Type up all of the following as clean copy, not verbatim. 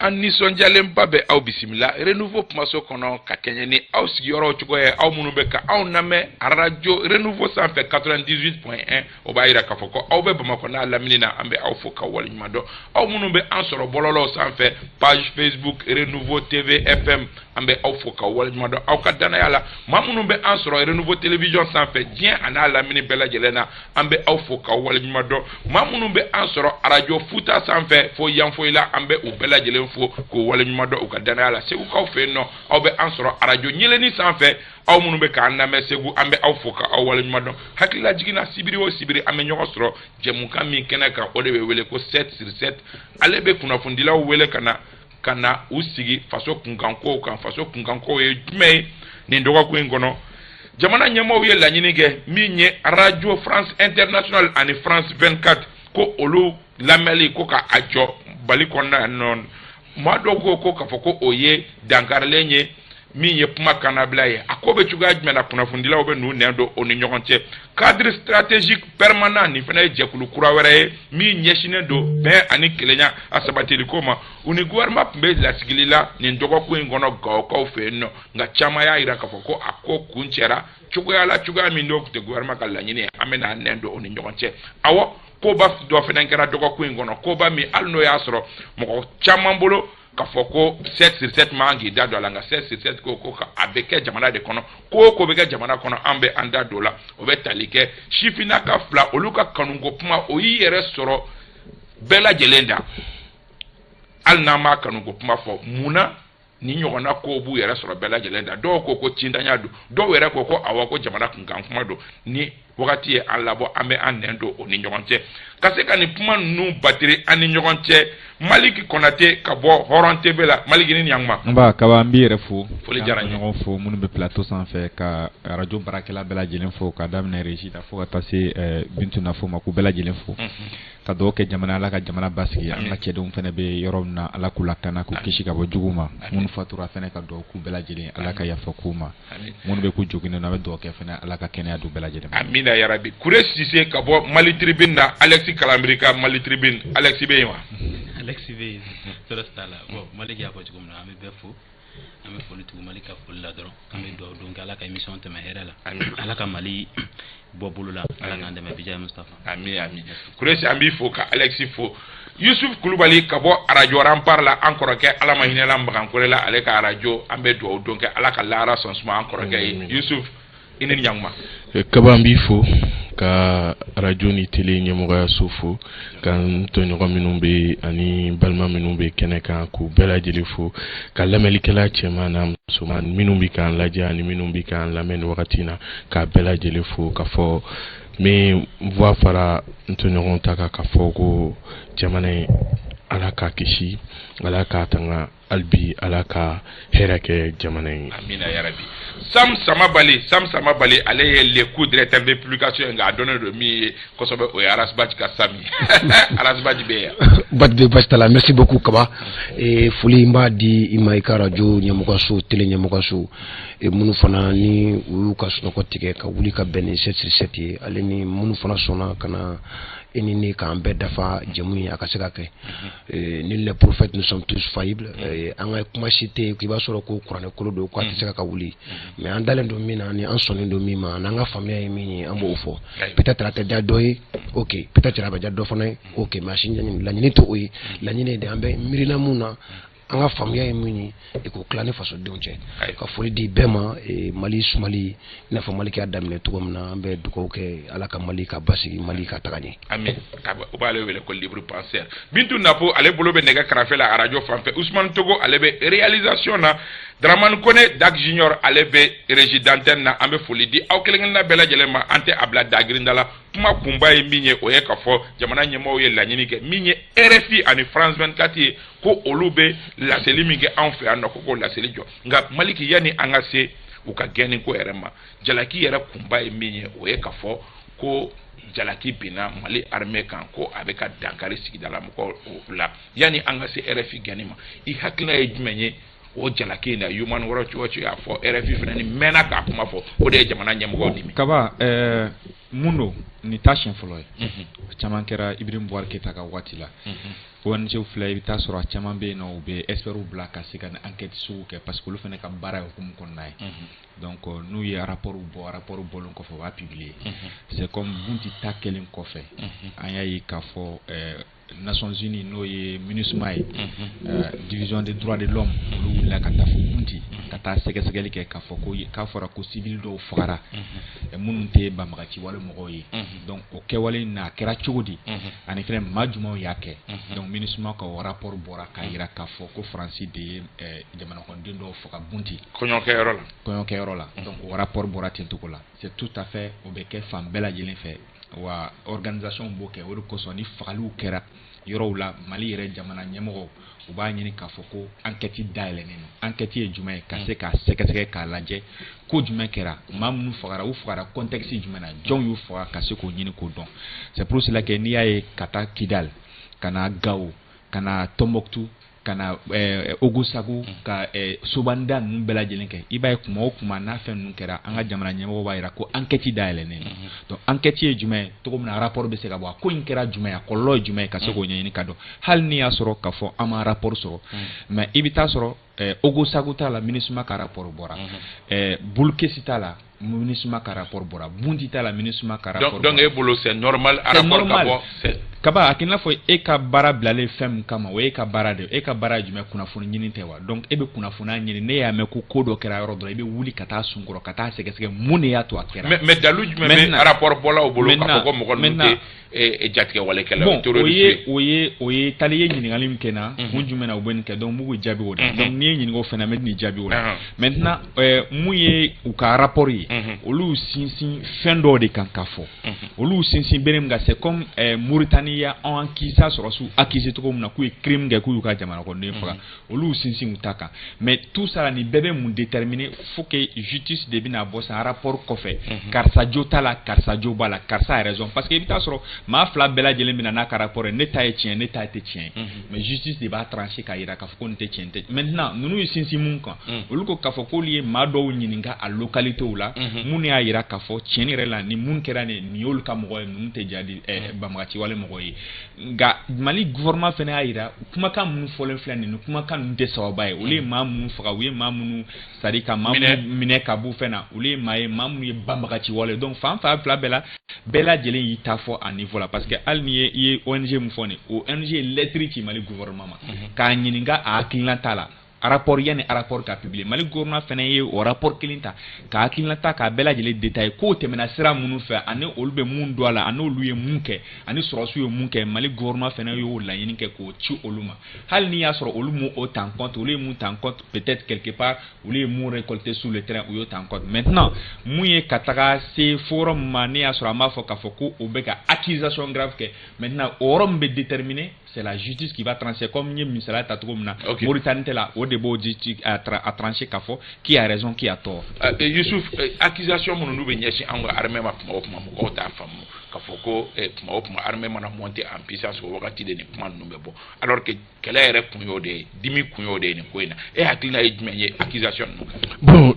An nisɔndiyalenba bɛ aw bisimila Renouveau kumaso kɔnɔ ka kɛɲɛ ni aw sigiyɔrɔw cogo ye. Aw minnu bɛ ka anw lamɛn arajo Renouveau sanfɛ 98.1, o b'a yira k'a fɔ ko aw bɛ Bamakɔ n'a lamini na. An bɛ aw fo ka waleɲuman dɔn. Aw minnu bɛ an sɔrɔ bɔlɔlɔw sanfɛ, page Facebook Renouveau TV FM, an bɛ aw fo ka waleɲuman dɔn aw ka danaya la. Maa minnu bɛ an sɔrɔ Renouveau télévision sanfɛ diɲɛ a n'a lamini bɛɛ lajɛlen na, an bɛ aw fo ka waleɲuman dɔn. Maa minnu bɛ an sɔrɔ arajo Futa sanfɛ fo Yanfoyila, an bɛ u bɛɛ lajɛlen fo k'u waleɲuman dɔn u ka danaya la. Segukaw fɛ yen nɔ, aw bɛ an sɔrɔ arajo Ɲeleni sanfɛ. Aw minnu bɛ k'an lamɛn Segu, an bɛ aw fo ka aw waleɲuman dɔn. Hakililajigin na, sibiri o sibiri, an bɛ ɲɔgɔn sɔrɔ jɛmukan min kɛnɛ kan, o de bɛ wele ko 7 sur 7. Ale bɛ kunnafonidilaw wele ka na u sigi faso kunkankow kan. Faso kunkankow ye jumɛn ye nin dɔgɔkun in kɔnɔ? Jamana ɲɛmaaw ye laɲini kɛ min ye Radio France International ani France 24, ko olu lamɛnli ko ka a jɔ Mali kɔnɔna yan nɔ. Maa dɔw ko k'a fɔ ko o ye dankarilen ye min ye kuma kannabila ye. A ko bɛ cogoya jumɛn na? Kunnafonidilaw bɛ n'u nɛn don o ni ɲɔgɔn cɛ. Cadre stratégique permanent, nin fana ye jɛkulu kura wɛrɛ ye min ɲɛsinnen don bɛn ani kelenya a sabatiliko ma. U ni gouvernement tun bɛ lasigili la nin dɔgɔkun in kɔnɔ Gawokaw fɛ yen nɔ, nka caman y'a jira k'a fɔ ko a ko kuncɛra cogoya la, cogoya min n'o tun tɛ gouvernement ka laɲini ye. An bɛ n'a nɛn don o ni ɲɔgɔn cɛ. Awɔ, koba dɔ fana kɛra dɔgɔkun in kɔnɔ, koba min hali n'o y'a sɔrɔ mɔgɔ caman bolo k'a fɔ ko 7 sur 7 man k'i da don a la, nka 7 sur 7 ko a bɛ kɛ jamana de kɔnɔ. Ko o ko bɛ kɛ jamana kɔnɔ, an bɛ an da don o la. O bɛ tali kɛ sifinnaka fila, olu ka kanuko kuma, o y'i yɛrɛ sɔrɔ bɛɛ lajɛlen da. Hali n'an m'a kanuko kuma fɔ, mun na ni ɲɔgɔnna kow b'u yɛrɛ sɔrɔ bɛɛ lajɛlen da? Dɔw ko ko tintanya don, dɔw yɛrɛ ko ko awɔ, ko jamana kunkan kuma don. Ni wagati ye an labɔ, an bɛ an nɛn don o ni ɲɔgɔn cɛ ka se ka nin kuma ninnu batiri an ni ɲɔgɔn cɛ. Maliki Kɔnate ka bɔ Hɔrɔn TV la. Maliki, ni ɲankuma. Nba Kaba, n b'i yɛrɛ fo. Foli diyara n ye. Ɲɔgɔn fo minnu bɛ plateau sanfɛ, ka radio baarakɛla bɛɛ lajɛlen fo, ka daminɛ régie la fo ka taa se Bintu Nafo ma, k'u bɛɛ lajɛlen fo. Ka dugawu kɛ jamana, Ala ka jamana basigi. An ka cɛdenw fana bɛ yɔrɔ min na, Ala k'u lakana, k'u kisi ka bɔ jugu ma. Minnu fatura fana, ka dugawu k'u bɛɛ lajɛlen, Ala ka yafa k'u ma. Minnu bɛ k'u joginnen don, an bɛ dugawu kɛ fana, Ala ka kɛnɛya d'u bɛɛ lajɛlen ma. Amina yarabi. Kure Sise ka bɔ Mali Tribune na. Alexis Kalambry ka Mali Tribune, Alexis bɛ yen wa? Alexis bɛ yen, tɔɔrɔ t'a la. Bon, Malik y'a fɔ cogo min na, an bɛ bɛɛ fo, an bɛ foli tugu Malik ka foli la dɔrɔn. An bɛ dugawu don kɛ, Ala ka émission tɛmɛ hɛrɛ la, Ala ka Mali bɔ bolo la, Ala k'an dɛmɛ Bijay Mustafa. Ami ami. Kuresi, an b'i fo ka Alexis fo. Yusuf Kulubali ka bɔ arajo Rempart la, an kɔrɔkɛ, Ala ma hinɛla Magankore la, ale ka arajo, an bɛ dugawu don kɛ, Ala ka lahara sɔn suma an kɔrɔkɛ ye. Yusuf, i ni ɲankuma. Kaba, n b'i fo ka arajo ni télé ɲɛmɔgɔyaso fo, ka n tɔɲɔgɔn minnu bɛ ani balima minnu bɛ kɛnɛ kan, k'u bɛɛ lajɛlen fo, ka lamɛnlikɛla cɛman n'a musoman minnu bɛ k'an lajɛ ani minnu bɛ k'an lamɛn nin wagati in na, k'a bɛɛ lajɛlen fo, ka fɔ n bɛ n voix fara n tɔɲɔgɔnw ta kan, ka fɔ ko jamana in, Ala k'a kisi, Ala k'a tanga, hali bi Ala ka hɛrɛ kɛ jamana in. Amina yarabi. Sam Samabali, Sam Samabali, ale ye le coup directeur de publication ye, nka a dɔnnen don min ye kosɛbɛ, o ye Arasbaji ka Sam ye. Arasbaji bɛ yan. Bati basi t'a la. Merci beaucoup Kaba. Foli n b'a di i ma, i ka radio ɲɛmɔgɔso, télé ɲɛmɔgɔso, minnu fana ni u y'u ka sunɔgɔ tigɛ ka wuli ka bɛn ni 7 sur 7 ye, ale ni minnu fana sɔnna ka na e ni ne k'an bɛɛ dafa jɛmu ye, a ka se ka kɛ. Nul n'est prophète, nous sommes tous faillibles. An ka kuma si tɛ yen k'i b'a sɔrɔ ko kuranɛ kolo don k'a tɛ se ka wuli, mais an dalen don min na ni an sɔnnen don min ma, n'an ka faamuya ye min ye, an b'o fɔ. Peut-être a tɛ diya dɔ ye, ok, peut-être a bɛ diya dɔ fana ye, ok, mais a si laɲini tɛ o ye. Laɲini ye de an bɛ miirina mun na, an ka faamuya ye min ye, e k'o tila ni fasodenw cɛ. Ka foli di bɛɛ ma. Mali sumali, i n'a fɔ Maliki y'a daminɛ cogo min na, an bɛ dugawu kɛ, Ala ka Mali ka basigi, Mali ka taga ɲɛ. Ami. U b'ale wele ko libre penseur. Bintu Napo, ale bolo bɛ nɛgɛ karafe la arajo fan fɛ. Usumani Togo, ale bɛ réalisation na. Dramane Kone Dak Junior, ale bɛ régie d'antenne na. An bɛ foli di aw kelen kelenna bɛɛ lajɛlen ma. An tɛ a bila dagirinda la. Kuma kunba ye min ye, o ye k'a fɔ jamana ɲɛmaaw ye laɲini kɛ min ye RFI ani France 24 ye, ko olu bɛ laseli min kɛ anw fɛ yan nɔ, ko k'o laseli jɔ. Nka Maliki, yanni an ka se u ka gɛnni ko yɛrɛ ma, jalaki yɛrɛ kunba ye min ye, o ye k'a fɔ ko jalaki binna Mali armée kan, ko a bɛ ka dankari sigidala mɔgɔw la. Yanni an ka se RFI gɛnni ma, i hakilina ye jumɛn ye? O jalaki in na, Human Rights Watch y'a fɔ, RFI fana ni mɛnna k'a kuma fɔ, o de ye jamana ɲɛmɔgɔw dimi. Kaba, mun don, nin t'a siɲɛ fɔlɔ ye. Caman kɛra Ibrahim Boubacar Keita ka waati la. ONG filɛ, i bɛ taa sɔrɔ a caman bɛ yen nɔ, u bɛ experts bila ka se ka nin enquête sugu kɛ, parce que olu fana ka baara ye hukumu kɔnɔna ye. Donc n'u ye rapport bɔ, rapport bɔlen kɔfɛ, u b'a publier. C'est comme Bounti ta kɛlen kɔfɛ, an y'a ye k'a fɔ Nations Unies, n'o ye MINUSMA ye, division des droits de l'homme, olu wulila ka taa fo Bounti ka taa sɛgɛsɛgɛli kɛ, k'a fɔ ko k'a fɔra ko civil dɔw fagara, minnu tɛ banbagaci wale mɔgɔw ye. Donc o kɛwale in na, a kɛra cogo di, ani fɛnɛ maa jumɛnw y'a kɛ? Donc MINUSMA ka o rapport bɔra k'a jira k'a fɔ ko Faransi de ye jamanakɔnɔden dɔw faga Bounti kɔɲɔkɛyɔrɔ la. Kɔɲɔkɛyɔrɔ la. Donc o rapport bɔra ten cogo la. C'est tout à fait, o bɛ kɛ fan bɛɛ lajɛlen fɛ, wa organisation b'o kɛ. O de kosɔn, ni fagaliw kɛra yɔrɔw la, Mali yɛrɛ jamana ɲɛmɔgɔw, u b'a ɲini k'a fɔ ko enquête dayɛlɛnnen don. Enquête ye jumɛn ye? Ka se k'a sɛgɛsɛgɛ, k'a lajɛ ko jumɛn kɛra, maa minnu fagara, u fagara contexte jumɛn na, jɔn y'u faga, ka se k'o ɲini k'o dɔn. C'est pour cela que n'i y'a ye ka taa Kidal, ka na Gao, ka na Tombouctou, ka na Ogossagou, ka Sobane Da ninnu bɛɛ lajɛlen kɛ, i b'a ye kuma o kuma n'a fɛn ninnu kɛra, an ka jamana ɲɛmɔgɔw b'a jira ko enquête dayɛlɛnnen don. Donc enquête ye jumɛn ye? Cogo min na rapport bɛ se ka bɔ, a ko in kɛra jumɛn ye, a kɔlɔlɔ ye jumɛn ye, ka se k'o ɲɛɲini ka dɔn, hali n'i y'a sɔrɔ k'a fɔ an ma rapport sɔrɔ. Mais i bɛ taa sɔrɔ Ogossagou t'a la, MINUSMA ka rapport bɔra. Boulkessi t'a la, MINUSMA ka rapport bɔra. Bounti t'a la, MINUSMA ka rapport. Donc e bolo, c'est normal rapport ka bɔ? Kaba, a k'i n'a fɔ e ka baara bilalen fɛn min kama, o ye e ka baara de ye. E ka baara ye jumɛn? Kunnafoni ɲini tɛ wa? Donc e bɛ kunnafoniya ɲini. Ne y'a mɛn ko ko dɔ kɛra yɔrɔ dɔ la, i bɛ wuli ka taa sunkɔrɔ, ka taa sɛgɛsɛgɛ mun de y'a to a kɛra. Mais dalu jumɛn bɛ rapport bɔlaw bolo k'a fɔ ko mɔgɔ ninnu tɛ jatigɛwalekɛlaw? Bon, o ye tali ye. Ɲininkali min kɛ n na, kun jumɛn na u bɛ nin kɛ, donc n b'u jaabi o la. Donc n'i ye ɲininka o fɛnɛ na, n bɛ n'i jaabi o la. Maintenant, mun ye u ka rapport ye? Olu sinsin fɛn dɔw de kan ka fɔ. Olu sinsin bere min kan, c'est comme Mauritanie y'anw accusé, sɔrɔsiw accusé cogo min na k'u ye crime kɛ, k'u y'u ka jamana kɔnɔden faga, olu sinsin u ta kan. Mais tout ça, nin bɛɛ bɛ mun déterminer? Faut que justice de bɛna bɔ san rapport kɔfɛ, karisa jo t'a la, karisa jo b'a la, karisa a raison. Parce que i bɛ taa sɔrɔ maa fila bɛɛ lajɛlen bɛ na n'a ka rapport ye: ne ta ye tiɲɛ, ne ta tɛ tiɲɛ. Mais justice de b'a trancher k'a jira k'a fɔ ko nin tɛ tiɲɛ tɛ. Maintenant, ninnu ye sinsin mun kan? Olu ko k'a fɔ k'olu ye maa dɔw ɲininka a localité la, minnu y'a jira k'a fɔ tiɲɛ yɛrɛ la, ni mun kɛra nin, nin y'olu ka mɔgɔ ye, ninnu tɛ jadi banbagaci wale mɔgɔ ye. Nka Mali gouvernement fana y'a jira, kumakan minnu fɔlen filɛ nin, kumakan ninnu tɛ sababa ye. Olu ye maa minnu faga, u ye maa minnu, c'est à dire ka maa minnu minɛ ka bɔ fɛn na, olu ye maa ye, maa minnu ye banbagaci wale. Donc fan fan fila bɛɛ la, bɛɛ lajɛlen y'i ta fɔ a niveau la. Parce que hali ni ye i ye ONG min fɔ nin, o ONG ye lettre ci Mali gouvernement ma k'a ɲininka a hakilina t'a la rapport, yanni rapport ka publier. Mali gouvernement fana ye o rapport kelen ta ka hakilina ta k'a bɛɛ lajɛlen détailler, k'o tɛmɛna sira minnu fɛ, ani olu bɛ mun don a la, ani olu ye mun kɛ, ani sɔrɔsiw ye mun kɛ. Mali gouvernement fana y'o laɲini kɛ k'o ci olu ma. Hali n'i y'a sɔrɔ olu m'o o ta en compte, olu ye mun ta en compte? Peut-être quelque part, olu ye mun récolter sur le terrain, u y'o ta en compte. Maintenant, mun ye ka taga se fo yɔrɔ min ma, ne y'a sɔrɔ an b'a fɔ k'a fɔ ko o bɛ ka accusation grave kɛ. Maintenant, o yɔrɔ min bɛ déterminer, c'est la justice qui va trancher, comme n ye misaliya ta cogo min na Mauritanie tɛ la, o de b'o di a trancher k'a fɔ qui a raison, qui a tort. Youssouf, accusation minnu n'u bɛ ɲɛsin anw ka armée ma, kuma o kuma mɔgɔw t'a faamu k'a fɔ ko kuma o kuma armée mana monter en puissance, o wagati de nin kuma ninnu bɛ bɔ, alors que kɛlɛ yɛrɛ kun y'o de ye, dimi kun y'o de ye nin ko in na. E hakilina ye jumɛn ye accusation ninnu kan? Bon,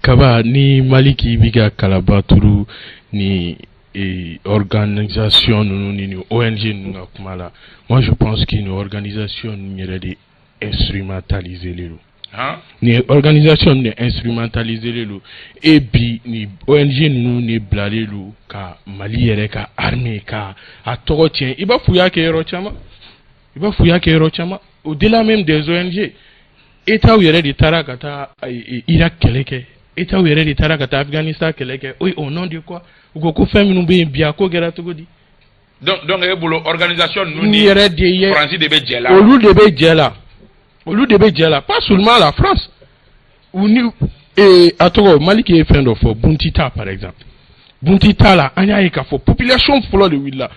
Kaba, ni Maliki b'i ka kalaba turu ni organisation ninnu ni ONG ninnu ka kuma la, moi je pense que nin organisation ninnu yɛrɛ de instrumentalisé len don. Nin organisation ninnu de instrumentalisé len don. Et bi, ni ONG ninnu de bilalen don ka Mali yɛrɛ ka armée ka a tɔgɔ tiɲɛ. I b'a fɔ u y'a kɛ yɔrɔ caman, i b'a fɔ u y'a kɛ yɔrɔ caman. Au-delà même des ONG, État yɛrɛ de taara ka taa Irak kɛlɛ kɛ, État yɛrɛ de taara ka taa Afghanistan kɛlɛ kɛ. Au nom de quoi? U ko ko fɛn minnu bɛ yen bi, a ko kɛra cogo di? Donc e bolo, organisation ninnu ni yɛrɛ de ye Faransi de bɛ jɛ la? Olu de bɛ jɛ la, olu de bɛ jɛ la, pas seulement la France. U ni a tɔgɔ, Maliki ye fɛn dɔ fɔ, Bounti ta par exemple. Bounti ta la, an y'a ye k'a fɔ population fɔlɔ de wulila.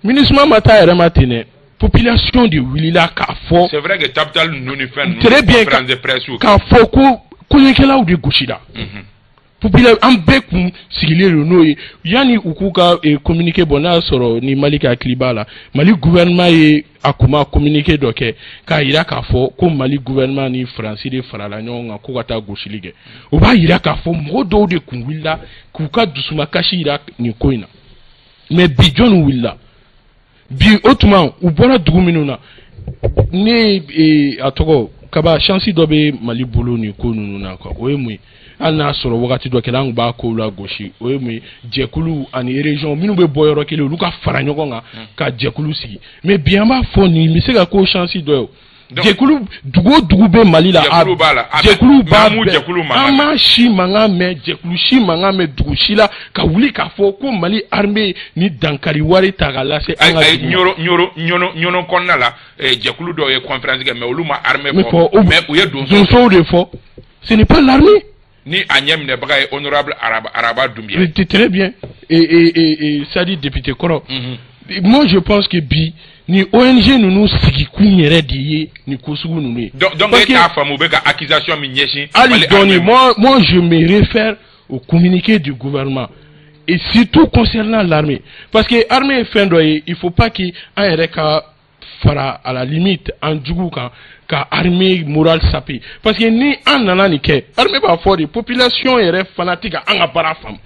MINUSMA ma taa yɛrɛ ma ten dɛ, population de wulila k'a fɔ. C'est vrai que Tabital ninnu ni fɛn ninnu. Très bien. Conférence de presse. K'a fɔ ko kɔɲɔkɛlaw de gosira. Popula an bɛɛ kun sigilen don n'o ye. Yanni u k'u ka communiqué bɔ, n'a y'a sɔrɔ ni Mali ka hakili b'a la, Mali gouvernement ye a kuma communiqué dɔ kɛ k'a jira k'a fɔ ko Mali gouvernement ni Faransi de farala ɲɔgɔn kan ko ka taa gosili kɛ. O b'a jira k'a fɔ mɔgɔ dɔw de kun wulila k'u ka dusumakasi jira nin ko in na. Mais bi, jɔnni wulila bi? O tuma u bɔra dugu minnu na, ne a tɔgɔ Kaba, chance dɔ bɛ Mali bolo nin ko ninnu na quoi. O ye mun ye? Hali n'a sɔrɔ wagati dɔ kɛra, an tun b'a kow la gosi. O ye mun ye? Jɛkulu ani région minnu bɛ bɔ yɔrɔ kelen, olu ka fara ɲɔgɔn kan ka jɛkulu sigi. Mais bi, an b'a fɔ nin bɛ se ka k'o chance dɔ ye o. Jɛkulu, dugu o dugu bɛ Mali la, jɛkulu b'a la. Jɛkulu b'a bɛɛ. An m'a si mankan mɛn, jɛkulu si mankan mɛn dugu si la ka wuli k'a fɔ ko Mali armée ni dankari wari ta ka lase an ka dugu ma. Ɲɔrɔ, Ɲɔrɔ, Ɲɔnɔ, Ɲɔnɔ kɔnɔna la, jɛkulu dɔw ye conférence kɛ, mais olu ma armée fɔ, mais u ye donsow de fɔ. Ce n'est pas l'armée. Ni a ɲɛ minɛbaga ye honorable Araba Doumbia. Très bien, et c'est-à-dire député kɔrɔ. Moi, je pense que bi, ni ONG ninnu sigikun yɛrɛ de ye nin ko sugu ninnu ye. Donc e t'a faamu u bɛ ka accusation min ɲɛsin. Hali dɔɔni. Moi, je me réfère au communiqué du gouvernement et surtout concernant l'armée, parce que armée ye fɛn dɔ ye, il faut pas que an yɛrɛ ka fara à la limite an jugu kan ka armée morale saper, parce que ni an nana nin kɛ, armée b'a fɔ de, population yɛrɛ fana tɛ ka an ka baara faamu,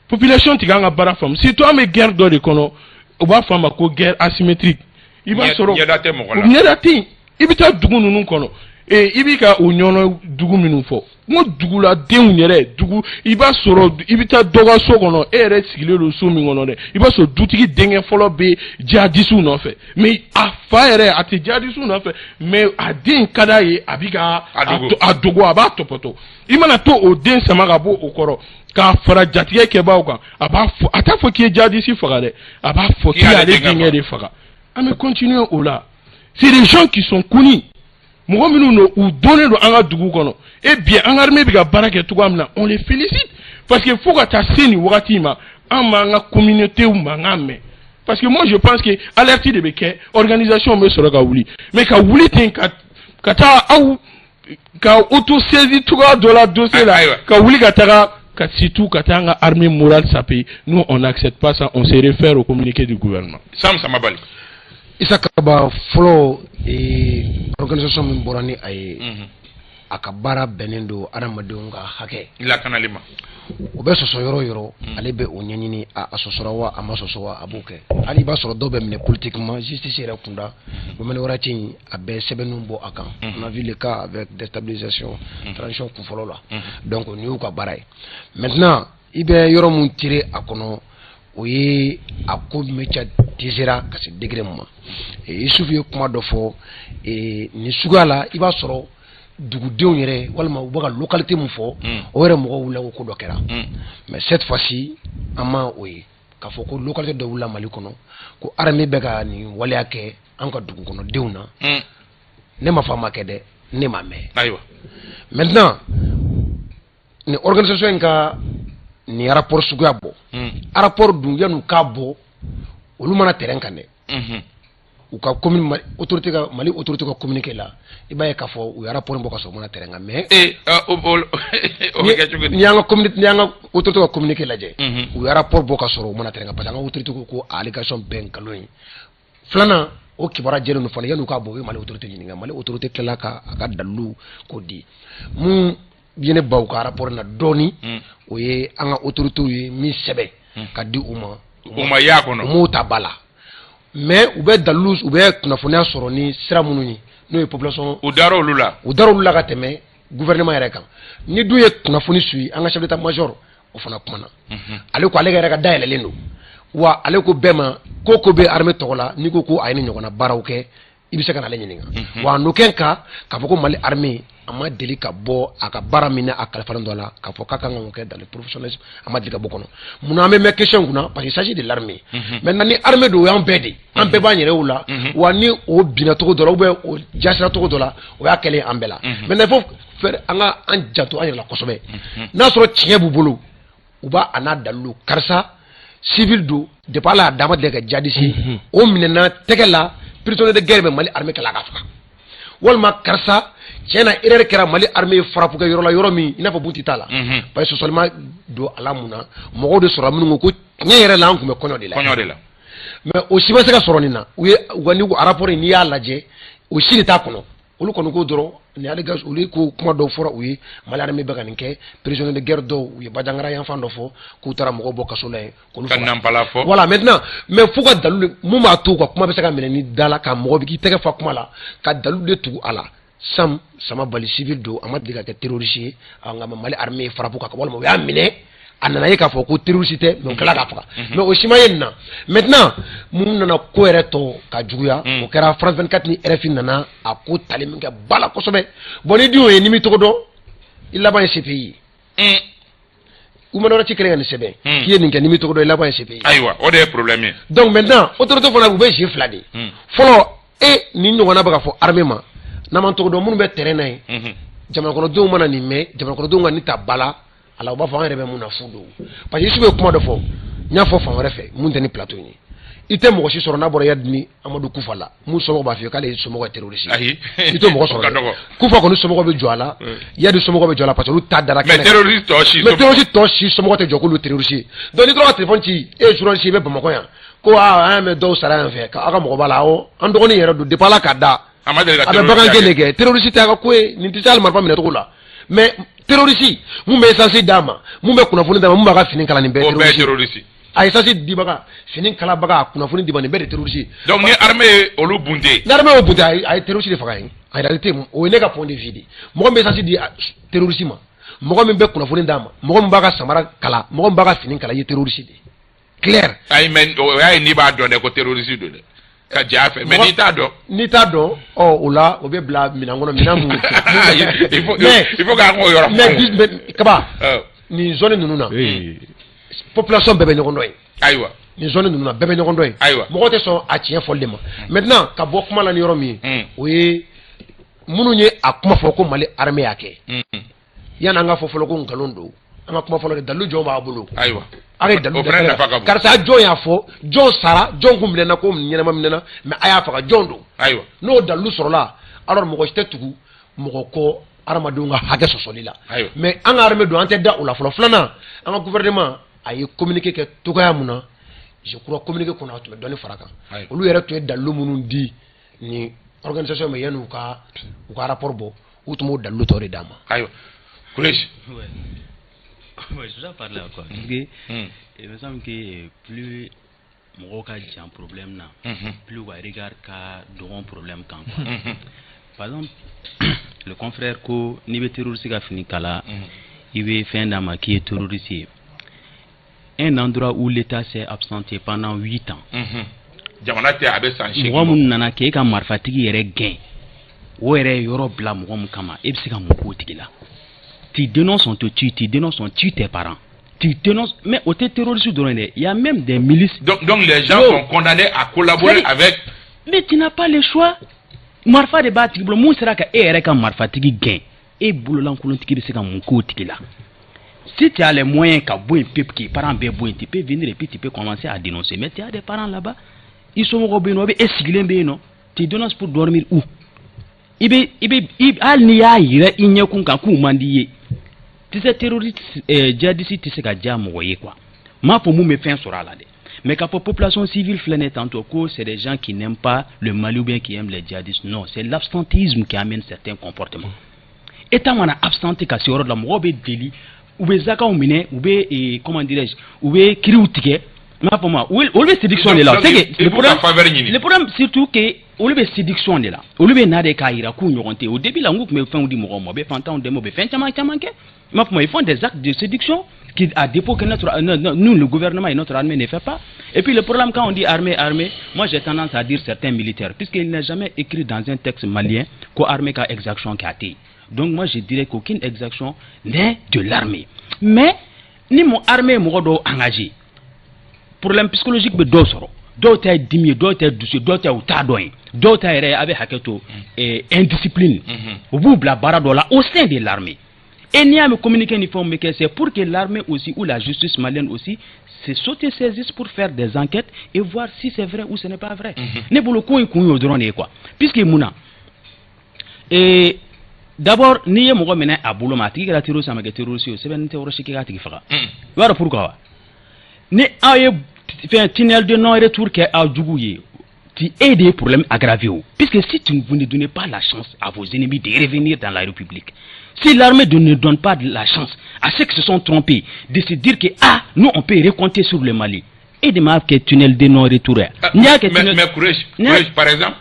population tɛ k'an ka baara faamu. Surtout an bɛ guerre dɔ de kɔnɔ, u b'a fɔ a ma ko guerre asymétrique. I b'a sɔrɔ ɲɛda tɛ mɔgɔ la. Ɲɛda tɛ yen. I bɛ taa dugu ninnu kɔnɔ, i b'i ka o ɲɔnɔ dugu minnu fɔ, n ko duguladenw yɛrɛ, dugu, i b'a sɔrɔ i bɛ taa dɔ ka so kɔnɔ, e yɛrɛ sigilen don so min kɔnɔ dɛ, i b'a sɔrɔ dutigi denkɛ fɔlɔ bɛ jihadisiw nɔfɛ, mais a fa yɛrɛ a tɛ jihadisiw nɔfɛ, mais a den ka d'a ye, a bɛ ka a dogo, a b'a tɔpɔtɔ. I mana to o den sama ka bɔ o kɔrɔ k'a fara jatigɛ kɛbaaw kan, a b'a fɔ, a t'a fɔ k'i ye jihadisi faga dɛ, a b'a fɔ k'i y'ale denkɛ de faga. An bɛ continuer o la. C'est des gens qui sont connus, mɔgɔ minnu don, u donnen don an ka dugu kɔnɔ. Et bien, an ka armée bɛ ka baara kɛ cogoya min na, on les félicite, parce que fo ka taa se nin wagati ma, an m'an ka communauté mankan mɛn. Parce que moi, je pense que alerte de bɛ kɛ, organisation bɛ sɔrɔ ka wuli, mais ka wuli ten ka taa aw ka auto saisi cogoya dɔ la dossier la, ka wuli ka taga ka surtout ka taa an ka armée morale saper, nous, on n'accepte pas ça. On se réfère au communiqué du gouvernement. Sam Samabali. Isa Kaba, fɔlɔ, organisation min bɔra ni a ye, a ka baara bɛnnen don adamadenw ka hakɛ lakanali ma. O bɛ sɔsɔ yɔrɔ o yɔrɔ, ale bɛ o ɲɛɲini, a sɔsɔra wa, a ma sɔsɔ wa, a b'o kɛ. Hali i b'a sɔrɔ dɔw bɛ minɛ politiquement, justice yɛrɛ kunda o mɛnɛ wagati in, a bɛ sɛbɛnniw bɔ a kan. On a vu le cas avec déstabilisation transition kunfɔlɔ la. Donc nin y'u ka baara ye. Maintenant, i bɛ yɔrɔ mun tirer a kɔnɔ, o ye a ko médiatisera ka se degré mun ma. Isufu ye kuma dɔ fɔ nin suguya la, i b'a sɔrɔ dugudenw yɛrɛ walima u bɛ ka localité mun fɔ, o yɛrɛ mɔgɔw wulila ko ko dɔ kɛra. Mais cette fois-ci, an ma o ye k'a fɔ ko localité dɔ wulila Mali kɔnɔ ko armée bɛ ka nin waleya kɛ an ka dugu kɔnɔdenw na. Ne ma fɔ a ma kɛ dɛ, ne ma mɛn. Maintenant, nin organisation in ka nin rapport suguya bɔ, rapport dun, yan'u k'a bɔ, olu mana terrain kan dɛ, u ka commune autorité ka, Mali autorité ka communiqué la, i b'a ye k'a fɔ u ye rapport bɔ ka sɔrɔ u mana terrain kan, mais ee o o bɛ kɛ cogo di? N'i y'an ka communi, n'i y'an ka autorité ka communiqué lajɛ, u ye rapport bɔ ka sɔrɔ u mana terrain kan, parce que an ka autorité ko ko a allégation bɛɛ nkalon ye. Filanan, o kibaruya jɛlen don fana. Yan'u k'a bɔ, u ye Mali autorité ɲininka. Mali autorité tilala ka a ka dalilu k'o di. Mun ye ne ba u ka rapport na dɔɔni, o ye an ka autorités ye min sɛbɛn ka di u ma, u ma y'a kɔnɔ. U m'o ta ba la, mais u bɛ dalilu, u bɛ kunnafoniya sɔrɔ ni sira minnu ye, n'o ye population U dar'olu la. U dar'olu la ka tɛmɛ gouvernement yɛrɛ kan. Ni dun ye kunnafoni suit, an ka chef d'état major o fana kumana. Ale ko ale yɛrɛ ka dayɛlɛlen don wa, ale ko bɛɛ ma ko ko bɛ armée tɔgɔ la, n'i ko ko a ye ni ɲɔgɔnna baaraw kɛ, i bɛ se ka n'ale ɲininka. Wa en aucun cas k'a fɔ ko Mali armée a ma deli ka bɔ a ka baara min na, a kalifalen dɔ la, k'a fɔ k'a kan ka kɛ dans le professionnalisme, a ma deli ka bɔ kɔnɔ. Munna an bɛ mɛn question kunna? Parce qu'il s'agit de l'armée. Maintenant, ni armée don, o y'an bɛɛ de, an bɛɛ b'an yɛrɛ o la wa. Ni o binna cogo dɔ la ou bien o jasira cogo dɔ la, o y'a kɛlen an bɛɛ la. Maintenant, il faut faire an ka an janto an yɛrɛ la kosɛbɛ. N'a sɔrɔ tiɲɛ b'u bolo, u b'a a n'a dalilu, karisa civil don, depuis ala y'a d'a ma deli ka jihadiste, o minɛna tɛgɛ la, prisonnier de guerre bɛ Mali armée kɛla ka faga, walima karisa Tiɲɛ na, erreur kɛra. Mali armée ye frappe kɛ yɔrɔ la, yɔrɔ min i n'a fɔ bunti t'a la, parce que sɔsɔli ma don a la. Mun na mɔgɔw de sɔrɔ minnu ko ko tiɲɛ yɛrɛ la, an tun bɛ kɔɲɔ de la? Kɔɲɔ de la. Mais o si ma se ka sɔrɔ nin na. U ye u ka ni rapport in, n'i y'a lajɛ, o si de t'a kɔnɔ. Olu kɔni ko dɔrɔn ni allégations, olu ko kuma dɔw fɔra u ye, Mali armée bɛ ka nin kɛ, prisonnier de guerre dɔw, u ye Bandiagara yanfan dɔ fɔ k'u taara mɔgɔw bɔ kaso la yen, k'olu ka faga. Nampala fɔ. Voilà, maintenant, mais f'u ka dalu de mun b'a to u ka kuma bɛ se ka minɛ ni da la, ka mɔgɔ bɛ k'i tɛgɛ fa kuma la, ka dalu de tugu a la. Sam Sama Bali, civil don, a ma deli ka kɛ terroriste ye. Nka Mali armée ye frappe kan, walima u y'a minɛ, a nana ye k'a fɔ ko terroriste tɛ, mais u tilala k'a faga. Mais o si ma ye nin na. Maintenant, mun nana ko yɛrɛ tɔ ka juguya? O kɛra France 24 ni RFI nana a ko tali min kɛ ba la kosɛbɛ. Bon, ni dun y'o ye, n'i m'i tɔgɔ dɔn, i laban ye CPI ye. Human Rights kɛlen ka nin sɛbɛn k'i ye nin kɛ, n'i m'i tɔgɔ dɔn, i laban ye CPI ye. Ayiwa, o de ye problème ye. Donc maintenant, autorité fana, u bɛ jeu fila de ye. Fɔlɔ, e nin ɲɔgɔnna bɛ ka fɔ armée ma, n'an m'an tɔgɔ dɔn, minnu bɛ terrain na yen, jamana kɔnɔdenw mana nin mɛn, jamana kɔnɔdenw ka nin ta ba la a la, u b'a fɔ an yɛrɛ bɛ mun na fu don. Parce que Isufu ye kuma dɔ fɔ, n y'a fɔ fan wɛrɛ fɛ mun tɛ ni plateau in ye: i tɛ mɔgɔ si sɔrɔ n'a bɔra Iyad ni Amadu Kufa la, mun somɔgɔw b'a f'i ye k'ale ye somɔgɔ ye terroriste ye. Ayi. I t'o mɔgɔ sɔrɔ O ka dɛ. dɔgɔ. Kufa kɔni somɔgɔw bɛ jɔ a la, Iyad somɔgɔw bɛ jɔ a la, parce que olu ta dara mais kɛnɛ kan. Terroriste tɔ si. Mais terroriste tɔ si somɔgɔ tɛ jɔ k'olu terroriste ye. Donc n'i tora ka téléphone ci, e ye journaliste ye, i bɛ Bamakɔ yan, ko aa, an y'a mɛn dɔw sara yan fɛ, k'aw ka mɔgɔ b'a la. Awɔ, an dɔgɔnin yɛrɛ don, depuis Ala k'a da, a ma deli ka a bɛ bagan gɛn de kɛ. Terroriste tɛ a ka ko ye, nin tɛ se hali marifa minɛcogo la. Mais terroriste mun bɛ essence d'a ma, mun bɛ kunnafoni d'a ma, mun b'a ka fini kala, nin bɛɛ o bɛɛ ye terroriste. Terroriste. A essence dibaga, fini kalabaga, kunnafoni dibaga, nin bɛɛ de terroriste ye. Donc ni armée ye olu bunte. Ni armée y'o bunte, a ye terroriste de faga yen. En réalité, o ye ne ka point de vue de ye. Mɔgɔ min bɛ essence di terroriste ma, mɔgɔ min bɛ kunnafoni d'a ma, mɔgɔ min b'a ka samara kala, mɔgɔ min b'a ka fini kala, i ye terroriste de ye, clair. Ayi, mais o y'a ye, n'i b'a dɔn dɛ ko terroriste don dɛ, ka jɛ a fɛ, mais n'i t'a dɔn. N'i t'a dɔn, ɔ, o la o bɛ bila minɛn kɔnɔ, minɛn mun Il faut mais il faut k'an k'o yɔrɔ mais Kaba, nin zone ninnu na, population bɛɛ bɛ ɲɔgɔn dɔn ye. Nin zone ninnu na, bɛɛ bɛ ɲɔgɔn dɔn ye. Mɔgɔ tɛ sɔn a tiɲɛ fɔli de ma. Maintenant, ka bɔ kuma la ni yɔrɔ min ye, o ye minnu ye a kuma fɔ ko Mali armée y'a kɛ, yanni an ka fɔ fɔlɔ ko nkalon don, an ka kuma fɔlɔ de, dalilu jɔn b'a bolo? A ye dalilu O fana nafa ka bon. Karisa, jɔn y'a fɔ? Jɔn sara? Jɔn kun minɛna ko ɲɛnama minɛna, mais a y'a faga, jɔn don? N'o dalilu sɔrɔla, alors mɔgɔ si tɛ tugu mɔgɔ kɔ hadamadenw ka hakɛ sɔsɔli la. Mais an ka armée don, an tɛ da o la fɔlɔ. Filanan, an ka gouvernement a ye communiqué kɛ togoya mun na, je crois communiqué kɔnɔ, a tun bɛ dɔɔni fara kan. Olu yɛrɛ tun ye dalilu minnu di ni organisation ma, yanni u ka rapport bɔ, u tun b'o dalilu tɔ de d'a ma. Ayiwa, Kuleshi. Ouais, je dois parler quoi. Parce que il me semble que plus mɔgɔw ka jan problème na, plus u ka regard ka dɔgɔn problème kan quoi. Par exemple, le confrère ko n'i bɛ terroriste ka fini kala, i bɛ fɛn d'a ma k'i ye terroriste ye. Un endroit où l'État s'est absenté pendant 8 ans. Jamana tɛ, a bɛ san 8. Mɔgɔ minnu nana k'e ka marifatigi yɛrɛ gɛn, o yɛrɛ ye yɔrɔ bila mɔgɔ min kama, e bɛ se ka mun k'o tigi la? Tu dénonces, on te tue. Tu dénonces, on tue tes parents. Tu dénonces, mais o tɛ terroriste dɔrɔn dɛ, il y a même des milices. Donc les gens Yo. sont condamnés à collaborer avec. Mais tu n'as pas le choix. Marifa de b'a tigi bolo. Mun sera ka e yɛrɛ ka marifatigi gɛn, e bololankolontigi bɛ se ka mun k'o tigi la? Si tu as les moyens ka bɔ yen pewu, k'i parents bɛɛ bɔ yen, tu peux venir et puis tu peux commencer à dénoncer. Mais tu as des parents là-bas, i somɔgɔw bɛ yen nɔ, o bɛ e sigilen bɛ yen nɔ, tu dénonces pour dormir où? I bɛ i hali n'i y'a yira i ɲɛkun kan k'u man di i ye, tu sais, terroriste, djihadiste tɛ se ka diya mɔgɔ ye quoi. N m'a fɔ mun bɛ fɛn sɔrɔ a la dɛ, mais k'a fɔ population civile filɛ nin ye tantôt ko c'est des gens qui n'aiment pas le Mali ou bien qui aiment les djihadistes, non, c'est l'absentéisme qui amène certains comportements. État mana absenté ka se yɔrɔ dɔ la, mɔgɔw bɛ deli, u bɛ zakaw minɛ, u bɛ comment dirais-je, u bɛ kiriw tigɛ. N b'a fɔ ma, olu bɛ séduction de la. Donc, C'est que il le faut ka problème, faveur ɲini. le problème surtout que olu bɛ séduction de la, olu bɛ na de k'a yira k'u ɲɔgɔn tɛ. Au début la, n k'u tun bɛ fɛnw di mɔgɔw ma, u bɛ fantanw dɛmɛ, u bɛ fɛn caman caman kɛ. I m'a fɔ ma, ils font des actes de séduction qui, à défaut que notre, nous, le gouvernement et notre armée ne fait pas. Et puis le problème, quand on dit armée, armée, moi j'ai tendance à dire certains militaires, puisqu'il n'est jamais écrit dans un texte malien ko armée ka exaction k'a tɛ yen. Donc moi je dirais qu'aucune exaction n'est de l'armée. Mais ni mon armée ye mɔgɔ dɔw engagé, problème psychologique bɛ dɔw sɔrɔ. Dɔw ta ye dimi ye, dɔw ta ye dusu ye, dɔw ta ye u t'a dɔn ye, dɔw ta yɛrɛ a bɛ hakɛ to, indiscipline. U b'u bila baara dɔ la au sein de l'armée. Et n'i y'a mɛn communiqué ni fɛnw bɛ kɛ, c'est pour que l'armée aussi ou la justice malienne aussi se s'autosaisisse pour faire des enquêtes et voir si c'est vrai ou ce n'est pas vrai. Ne bolo, ko in kun y'o dɔrɔn de ye quoi, puisque mun na D'abord, n'i ye mɔgɔ minɛ a bolo ma, a tigi kɛra terroriste, a ma kɛ terroriste ye, o sɛbɛnni tɛ yɔrɔ si k'i k'a tigi faga. I b'a dɔn pourquoi wa? Ni aw ye fɛn tunnel de non retour kɛ aw jugu ye, ti e de ye problème aggravé o, puisque si vous ne donnez pas la chance à vos ennemis de revenir dans la République, si l'armée ne donne pas de la chance à ceux qui se sont trompés de se dire que ah, nous, on peut recompter sur le Mali, e de m'a kɛ tunnel de non retour ye. Ah, n'i y'a kɛ mais tunnel mais Kureshi, Kureshi, par exemple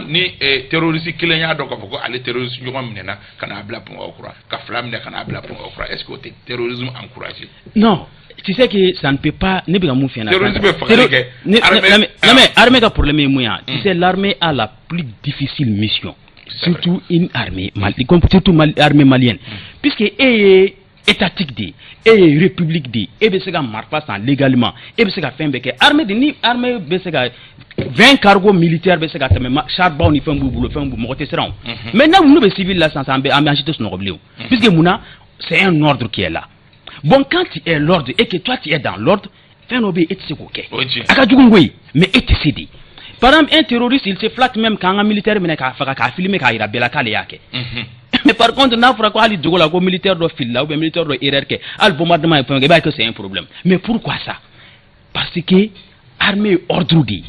ni terroriste kelen y'a dɔn k'a fɔ ko ale terroriste ɲɔgɔn minɛna ka n'a bila Bamakɔ kura, ka fila minɛ ka n'a bila Bamakɔ kura, est ce que o tɛ terrorisme encouragé? Non, tu sais que ça ne peut pas. Ne bɛ ka mun f'i ɲɛna? Terrorisme bɛ fagali kɛ. Armée, non, mais armée ka problème ye mun ye? Tu sais, l'armée a la plus difficile mission, surtout une armée mali, surtout Mali, armée malienne, puisque e ye étatique de ye, e ye république de ye, e bɛ se ka marifa san légalement, e bɛ se ka fɛn bɛɛ kɛ. Armée de ni armée bɛ se ka 20 cargo militaire bɛ se ka tɛmɛ, char baw ni fɛn b'u bolo, fɛn b'u, mɔgɔ tɛ siran o. Mais n'a minnu bɛ civil la sisan, an bɛ an si tɛ sunɔgɔ bilen o, puisque mun na? C'est un ordre qui est là. Bon, quand tu es l'ordre et que toi, tu es dans l'ordre, fɛn dɔ bɛ yen, e tɛ se k'o kɛ. O ye tiɲɛ. A ka jugu koyi, mais e tɛ se de. Par exemple, un terroriste, il se flatte même k'an ka militaire minɛ k'a faga, k'a filmer, k'a yira bɛɛ la k'ale y'a kɛ. Mais par contre, n'a fɔra ko hali dogo la ko militaire dɔ filila ou bien militaire dɔ erreur kɛ, hali bombardement ye fɛn kɛ, i b'a ye que c'est un problème. Mais pourquoi ça? Parce que armée ye ordre de ye.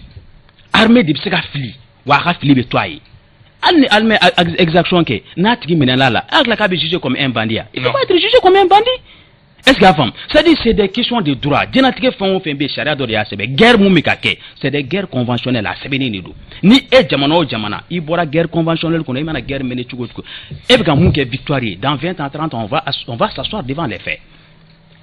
Armée de bɛ se ka fili wa, a ka fili bɛ to a ye. Hali ni armée exaction kɛ, n'a tigi minɛna la, a tila k'a bɛ jugé comme un bandit. Il peut pas être jugé comme un bandit. Est-ce que y'a faamu? C'est-à-dire, c'est des questions de droit. Diɲɛlatigɛ fɛn o fɛn bɛ yen, sariya dɔ de y'a sɛbɛn. Guerre mun bɛ ka kɛ, c'est des guerres conventionnelles, a sɛbɛnnen de don. Ni e jamana o jamana, i bɔra guerre conventionnelle kɔnɔ, i mana guerre mener cogo o cogo, e bɛ ka mun kɛ victoire ye, dans 20 ans, 30 ans, on va s'asseoir devant les faits.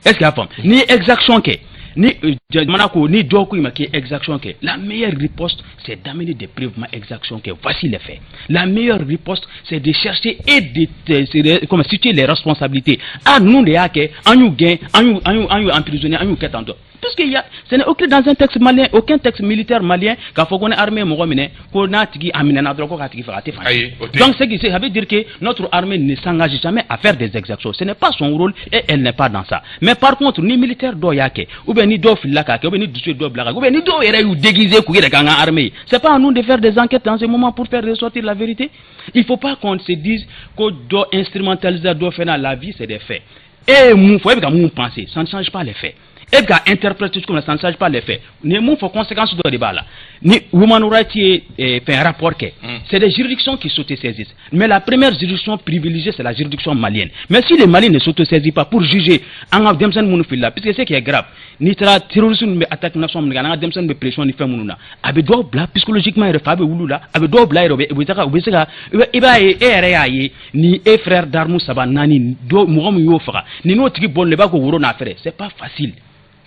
Est-ce que y'a faamu? Ni ye exaction kɛ, ni jamana ko, ni dɔw ko i ma k'i ye exaction kɛ, la meilleure riposte, c'est d'amener des preuves: ma exaction kɛ, voici les faits. La meilleure riposte, c'est de chercher et de comment situer les responsabilités. Ah, ninnu de y'a kɛ, an y'u gɛn, an y'u emprisonné, an y'u kɛ tantɔ, puisque il y a ce n'est aucun dans un texte malien, aucun texte militaire malien k'a fɔ ko ni armée mɔgɔ minɛ, ko n'a tigi a minɛna dɔrɔn, ko k'a tigi faga. A tɛ fan. Ayi, o tɛ. Donc ce qui ça veut dire que notre armée ne s'engage jamais à faire des exactions. Ce n'est pas son rôle et elle n'est pas dans ça. Mais par contre, ni militaire dɔw y'a kɛ, ou bien ni dɔw filila k'a kɛ, ou bien ni dusu ye dɔw bila k'a kɛ, ou bien ni dɔw yɛrɛ y'u déguiser k'u yɛrɛ k'an ka armée ye, c'est pas à nous de faire des enquêtes dans ce moment pour faire ressortir la vérité. Il faut pas qu'on se dise ko dɔ instrumentaliser dɔ fɛn na. La vie, c'est des faits. E ye mun fɔ, e bɛ ka mun penser, ça ne change pas les faits. E bɛ ka interpréter cogo min na, ça ne change pas les faits. Ni ye mun fɔ, conséquence dɔ de b'a la. Ni Human Rights ye fɛn rapport kɛ, c'est des juridictions qui s'autosaisissent, mais la première juridiction privilégiée, c'est la juridiction malienne. Mais si le Mali ne s'autosaisit pas pour juger an ka denmisɛnnin minnu filila, puisque ce qui est grave, n'i taara terroriste ninnu bɛ attaque nation minnu kɛ, an ka denmisɛnnin bɛ pression ni fɛn minnu na, a bɛ dɔw bila psychologiquement yɛrɛ, fa bɛ wuli u la, a bɛ dɔw bila yɛrɛ, u bɛ taga, u bɛ se ka, i b'a ye, e yɛrɛ y'a ye, ni e frère d'armes saba, naani, dɔ mɔgɔ min y'o faga, ni n'o tigi bɔlen, i b'a ko woro n'a fɛrɛ, c'est pas facile.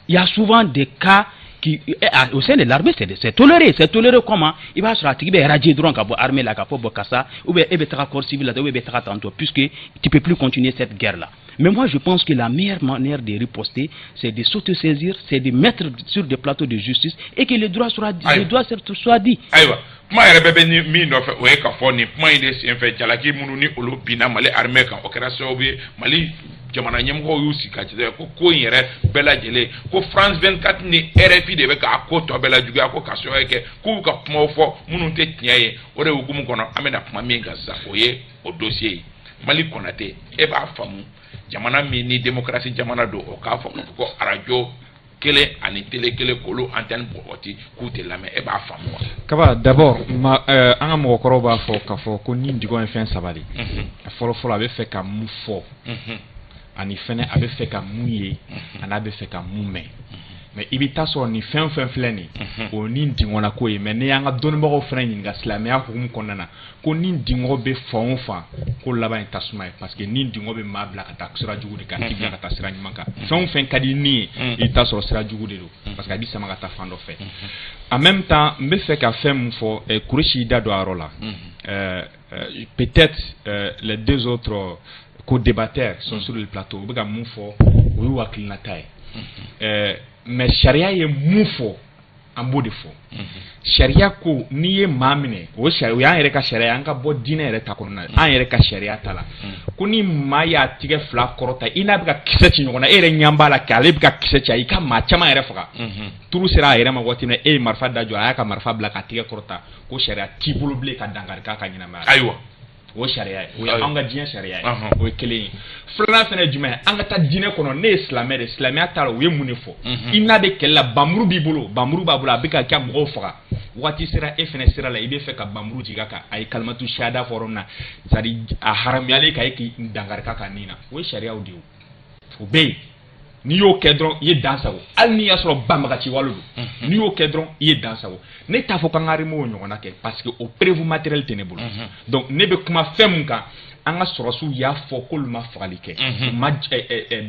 Il y a souvent des cas qui, au sein de l'armée, c'est toléré. C'est toléré comment? I b'a sɔrɔ a tigi bɛ radier dɔrɔn ka bɔ armée la, k'a fɔ bon, karisa, ou bien e bɛ taga corps civil la, ou bien e bɛ taga tantôt, puisque tu peux plus continuer cette guerre là. Mais moi, je pense que la meilleure manière de riposter, c'est de s'autosaisir, c'est de mettre sur des plateaux de justice et que le droit sera dit, le droit soit dit. Ayiwa, kuma yɛrɛ bɛɛ bɛ ni min nɔfɛ, o ye k'a fɔ nin kuma in de senfɛ, jalaki minnu ni olu binna Mali armée kan, o kɛra sababu ye Mali jamana ɲɛmɔgɔw y'u sigi ka jate ko ko in yɛrɛ bɛɛ lajɛlen, ko France 24 ni RFI de bɛ k'a ko tɔ bɛɛ la juguya, ko ka sababu kɛ k'u ka kumaw fɔ minnu tɛ tiɲɛ ye. O de hukumu kɔnɔ, an bɛna kuma min kan sisan, o ye o dossier ye. Mali Konate, e b'a faamu, jamana min ni démocratie jamana don, o k'a fɔ k'a fɔ ko arajo kelen ani télé kelen k'olu antenne bɔgɔti k'u tɛ lamɛn, e b'a faamu wa? Kaba, d'abord ma an ka mɔgɔkɔrɔw b'a fɔ k'a fɔ ko ni digon ye fɛn saba de ye. Fɔlɔ fɔlɔ, a bɛ fɛ ka mun fɔ, ani fɛnɛ a bɛ fɛ ka mun ye, ani a bɛ fɛ ka mun mɛn. Mais i bɛ taa sɔrɔ nin fɛn fɛn filɛ nin, o ni dingɔnna ko ye. Mais n'i y'an ka dɔnnibagaw fana ɲininka silamɛya hukumu kɔnɔna na, ko ni dingɔ bɛ fan o fan, ko laban ye tasuma ye, parce que ni dingɔ bɛ maa bila ka taa sira jugu de kan, k'i bila ka taa sira ɲuman kan. Fɛn o fɛn ka di ni ye, i bɛ taa sɔrɔ sira jugu de don, parce que a b'i sama ka taa fan dɔ fɛ. En même temps, n bɛ fɛ ka fɛn mun fɔ, Kurusi y'i da don a yɔrɔ la, peut-être les deux autres co-débatteurs sont sur le plateau, u bɛ ka mun fɔ, o y'u hakilinata ye, mais sariya ye mun fɔ, an b'o de fɔ. Sariya ko n'i ye maa minɛ, o sariya, o y'an yɛrɛ ka sariya, an ka bɔ diinɛ yɛrɛ ta kɔnɔna na, an yɛrɛ ka sariya ta la, ko ni maa y'a tigɛ fila kɔrɔta, i n'a bɛ ka kisɛ ci ɲɔgɔn na, e yɛrɛ ɲɛ b'a la k'ale bɛ ka kisɛ ci, a y'i ka maa caman yɛrɛ faga, turu sera a yɛrɛ ma waati min na, e ye marifa da jɔ, a y'a ka marifa bila k'a tigɛ kɔrɔta, ko sariya t'i bolo bilen ka dankari k'a ka ɲɛnamaya la. Ayiwa. O sariya ye, o ye an ka diɲɛ sariya ye, o ye kelen ye. Filanan fana ye jumɛn ye? An ka taa diinɛ kɔnɔ. Ne ye silamɛ de, silamɛya t'a la. U ye mun de fɔ? I n'a bɛ kɛlɛ la, bamuru b'i bolo, bamuru b'a bolo, a bɛ ka kɛ mɔgɔw faga. Waati sera, e fana sira la, i bɛ fɛ ka bamuru jigin a kan. A ye kalimatu shahada fɔ yɔrɔ min na, c'est à dire a haramuyalen ka e k'i dankari k'a ka nin na. O ye sariyaw de ye, o bɛ yen. N'i y'o kɛ dɔrɔn, i ye dan sago. Hali n'i y'a sɔrɔ banbagaci wale don, n'i y'o kɛ dɔrɔn, i ye dan sago. Ne t'a fɔ k'an ka armée o ɲɔgɔnna kɛ, parce que o preuve matériel tɛ ne bolo. Donc ne bɛ kuma fɛn mun kan, an ka sɔrɔsiw y'a fɔ k'olu ma fagali kɛ, u ma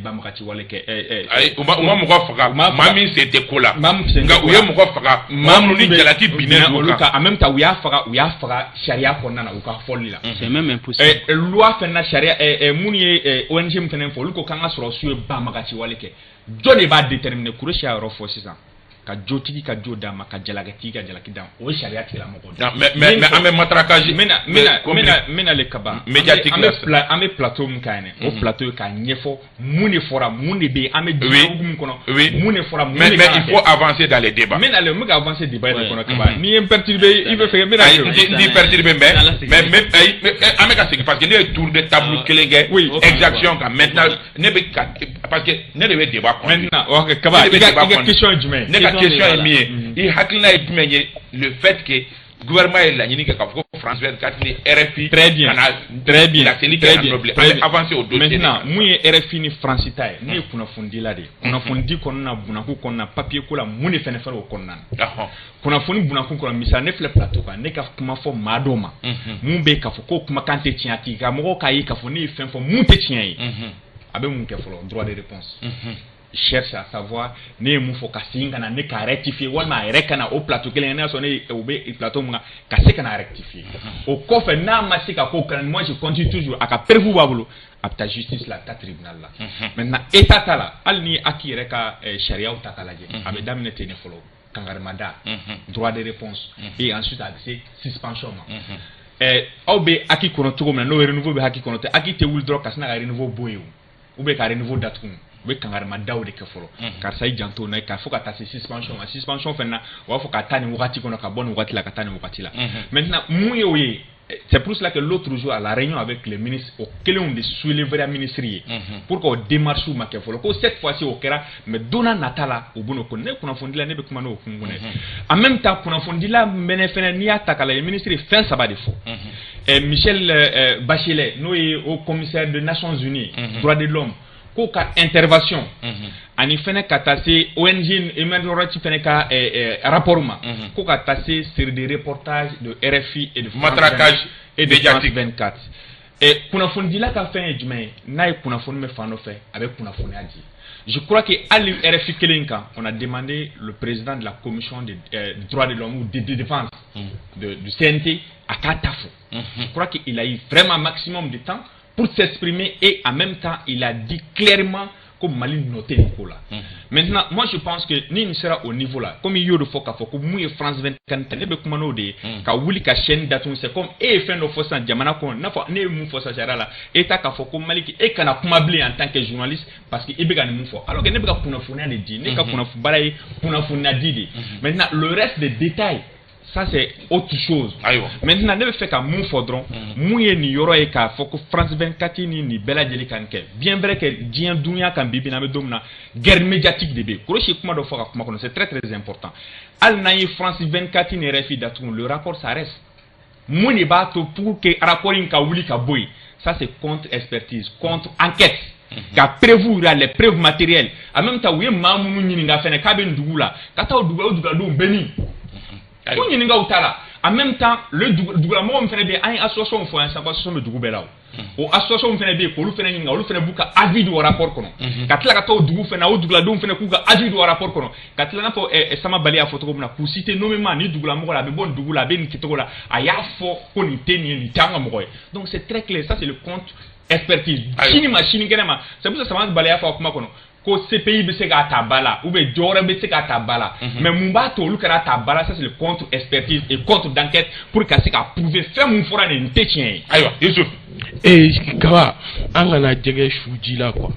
banbagaci wale kɛ. Ayi, u ma mɔgɔ faga, maa min sen tɛ ko la. Nka u ye mɔgɔ faga, maa minnu ni jalaki binnen olu kan. En même temps, u y'a faga sariya kɔnɔna na, u ka fɔli la. C'est même impossible. Loi fɛnɛ na, sariya minnu ye ONG min fɛnɛ fɔ, olu ko k'an ka sɔrɔsiw ye banbagaci wale kɛ. Jɔn de b'a déterminer? Kurusi y'a yɔrɔ fɔ sisan, ka jotigi ka jo d'a ma, ka jalakitigi ka jalaki d'a ma, o ye sariya tigilamɔgɔw de. Mais an bɛ matraquage. N bɛna n bɛna n bɛna n bɛna le kaba. Médiatique. An bɛ plateau min kan yɛrɛ, o plateau ye k'a ɲɛfɔ mun de fɔra, mun de bɛ yen, an bɛ diinɛ hukumu kɔnɔ, mun de fɔra, mun de Mais il faut avancer dans les débats. N bɛna le, n bɛ ka avancer débat yɛrɛ kɔnɔ kaba. N'i ye n perturber, i bɛ fɛ n bɛna. Ayi, n t'i perturber, mais ayi, an bɛ ka segin, parce que ne ye tour de table kelen kɛ exaction kan. Maintenant ne bɛ ka, parce que ne de bɛ débat kɔnɔ. Maintenant, ok, kaba, i ka question ye jumɛn ye? Ne ka question ye min ye, i hakilina ye jumɛn ye, le fait que gouvernement ye laɲini kɛ k'a fɔ ko France 24 ni RFI Très bien. Kana Très bien. laseli kɛ ka nɔ bilen. An bɛ avancer o dossier. Maintenant, mun ye RFI ni France ta ye? Ne ye kunnafonidila de ye. Kunnafonidi kɔnɔna, bunakun kɔnɔna, papier ko la, mun de fɛnɛ fɛnɛ o kɔnɔna na? Kunnafoni bunakun kɔnɔ, misali, ne filɛ plateau kan, ne ka kuma fɔ maa dɔw ma, mun bɛ yen k'a fɔ ko kumakan tɛ tiɲɛ, a tigi ka mɔgɔw k'a ye k'a fɔ ne ye fɛn fɔ mun tɛ tiɲɛ ye, a bɛ mun kɛ fɔlɔ? Droit de réponse, cherche à savoir ne ye mun fɔ, ka segin ka na ne ka rectifier, walima a yɛrɛ ka na o plateau kelen, ne y'a sɔrɔ ne o bɛ plateau mun kan, ka se ka na rectifier. O kɔfɛ, n'a ma se ka ko kana, moi je continue toujours, a ka preuve b'a bolo, a bɛ taa justice la, a bɛ taa tribunal la. Maintenant, état ta la, hali ni acquis yɛrɛ ka sariyaw ta k'a lajɛ, a bɛ daminɛ ten de fɔlɔ: kangarimada, droit de réponse, et ensuite a bɛ se suspension ma. Aw bɛ acquis kɔnɔ cogo min na, n'o ye Renouveau bɛ acquis kɔnɔ tɛ, acquis tɛ wuli dɔrɔn ka sin ka Renouveau bɔ yen o, ou bien ka Renouveau datugu. U bɛ kangarimadaw de kɛ fɔlɔ: karisa, i janto n'a ye, ka fo ka taa se suspension ma. Suspension fɛnɛ na, u b'a fɔ ka taa nin wagati kɔnɔ, ka bɔ nin wagati la, ka taa nin wagati la. Maintenant, mun ye o ye? C'est pour cela que l'autre jour, à la réunion avec les ministres, o kelenw de soulever ministre ye pour que o démarche ma kɛ fɔlɔ, ko cette fois-ci o kɛra, mais don n'a nata la, u b'o ko ne kunnafonidila, ne bɛ kuma n'o kun kɔnɔ. En même temps, kunnafonidila mɛnɛ fɛnɛ, n'i y'a ta k'a lajɛ, ministre ye fɛn saba de fɔ. Michel Bachelet, n'o ye haut commissaire des Nations Unies droits de l'homme, k'o ka intervention ani fɛnɛ ka taa se ONG Human Rights fɛnɛ ka rapport ma, ko ka taa se sur des reportages de RFI et de matraquage et de France 24. Kunnafonidila ka fɛn ye jumɛn ye? N'a ye kunnafoni bɛ fan dɔ fɛ, a bɛ kunnafoniya di. Je crois que hali RFI kelen kan, on a demandé le président de la commission des droits de l'homme ou de défense du CNT a k'a ta fɔ. Je crois qu'il a eu vraiment maximum de temps pour s'exprimer et en même temps il a dit clairement ko Mali nɔ tɛ nin ko la. Maintenant, moi je pense que ni nin sera au niveau là, comme i y'o de fɔ k'a fɔ ko mun ye France 24 ta, ne bɛ kuma n'o de ye, ka wuli ka chaîne datugu, c'est comme e ye fɛn dɔ fɔ sisan jamana kɔnɔ, n'a fɔ ne ye mun fɔ sisan sariya la, e ta k'a fɔ ko Maliki, e kana kuma bilen en tant que journaliste, parce que i bɛ ka nin mun fɔ, alors que ne bɛ ka kunnafoniya de di. Ne ka kunnafoni baara ye kunnafoniya di de. Maintenant, le reste des détails, ça c'est autre chose. Ayiwa. Maintenant, ne bɛ fɛ ka mun fɔ dɔrɔn, mun ye nin yɔrɔ ye, k'a fɔ ko France 24 ni nin bɛɛ lajɛlen ka nin kɛ, bien vrai que diɲɛ dunya kan, bi bi in na, an bɛ don min na, guerre médiatique de bɛ yen. Kɔrɔsi ye kuma dɔ fɔ ka kuma kɔnɔ, c'est très très important. Hali n'an ye France 24 ni RFI datugu, le rapport, ça reste. Mun de b'a to pour que rapport in ka wuli ka bɔ yen? Ça c'est contre expertise, contre enquête, ka preuve yira, les preuves matérielles. En même temps, u ye maa minnu ɲininka fɛnɛ k'a bɛ nin dugu la, ka taa o dugu la, o duguladenw bɛ min ko ɲininka u ta la. En même temps, le dugulamɔgɔ min fɛnɛ bɛ yen, an ye association fɔ yan sisan ko association bɛ dugu bɛɛ la, o association min fɛnɛ bɛ yen, k'olu fɛnɛ ɲininka, olu fɛnɛ b'u ka avis di o rapport kɔnɔ, ka tila ka taa o dugu fɛnɛ, o duguladenw fɛnɛ k'u ka avis di o rapport kɔnɔ, ka tila n'a fɔ Sama Bali y'a fɔ cogo min na, k'u citer nommément: ni dugulamɔgɔ la, a bɛ bɔ nin dugu la, a bɛ nin kɛcogo la, a y'a fɔ ko nin tɛ nin ye, nin t'an ka mɔgɔ ye. Donc c'est très clair, ça c'est le contre expertise. Sini ma, sinikɛnɛ ma, c'est pour ça Sama Bali y'a fɔ a kuma kɔnɔ ko CPI bɛ se k'a ta ba la, ou bien dɔwɛrɛ bɛ se k'a ta ba la. Mais mun b'a to olu kana ta ba la? Ça c'est le contre expertise et contre d'enquête pour ka se ka prouver fɛn mun fɔra nin tɛ tiɲɛ ye. Ayiwa, Yusuf. Ee Kaba, an kana jɛgɛ su ji la quoi.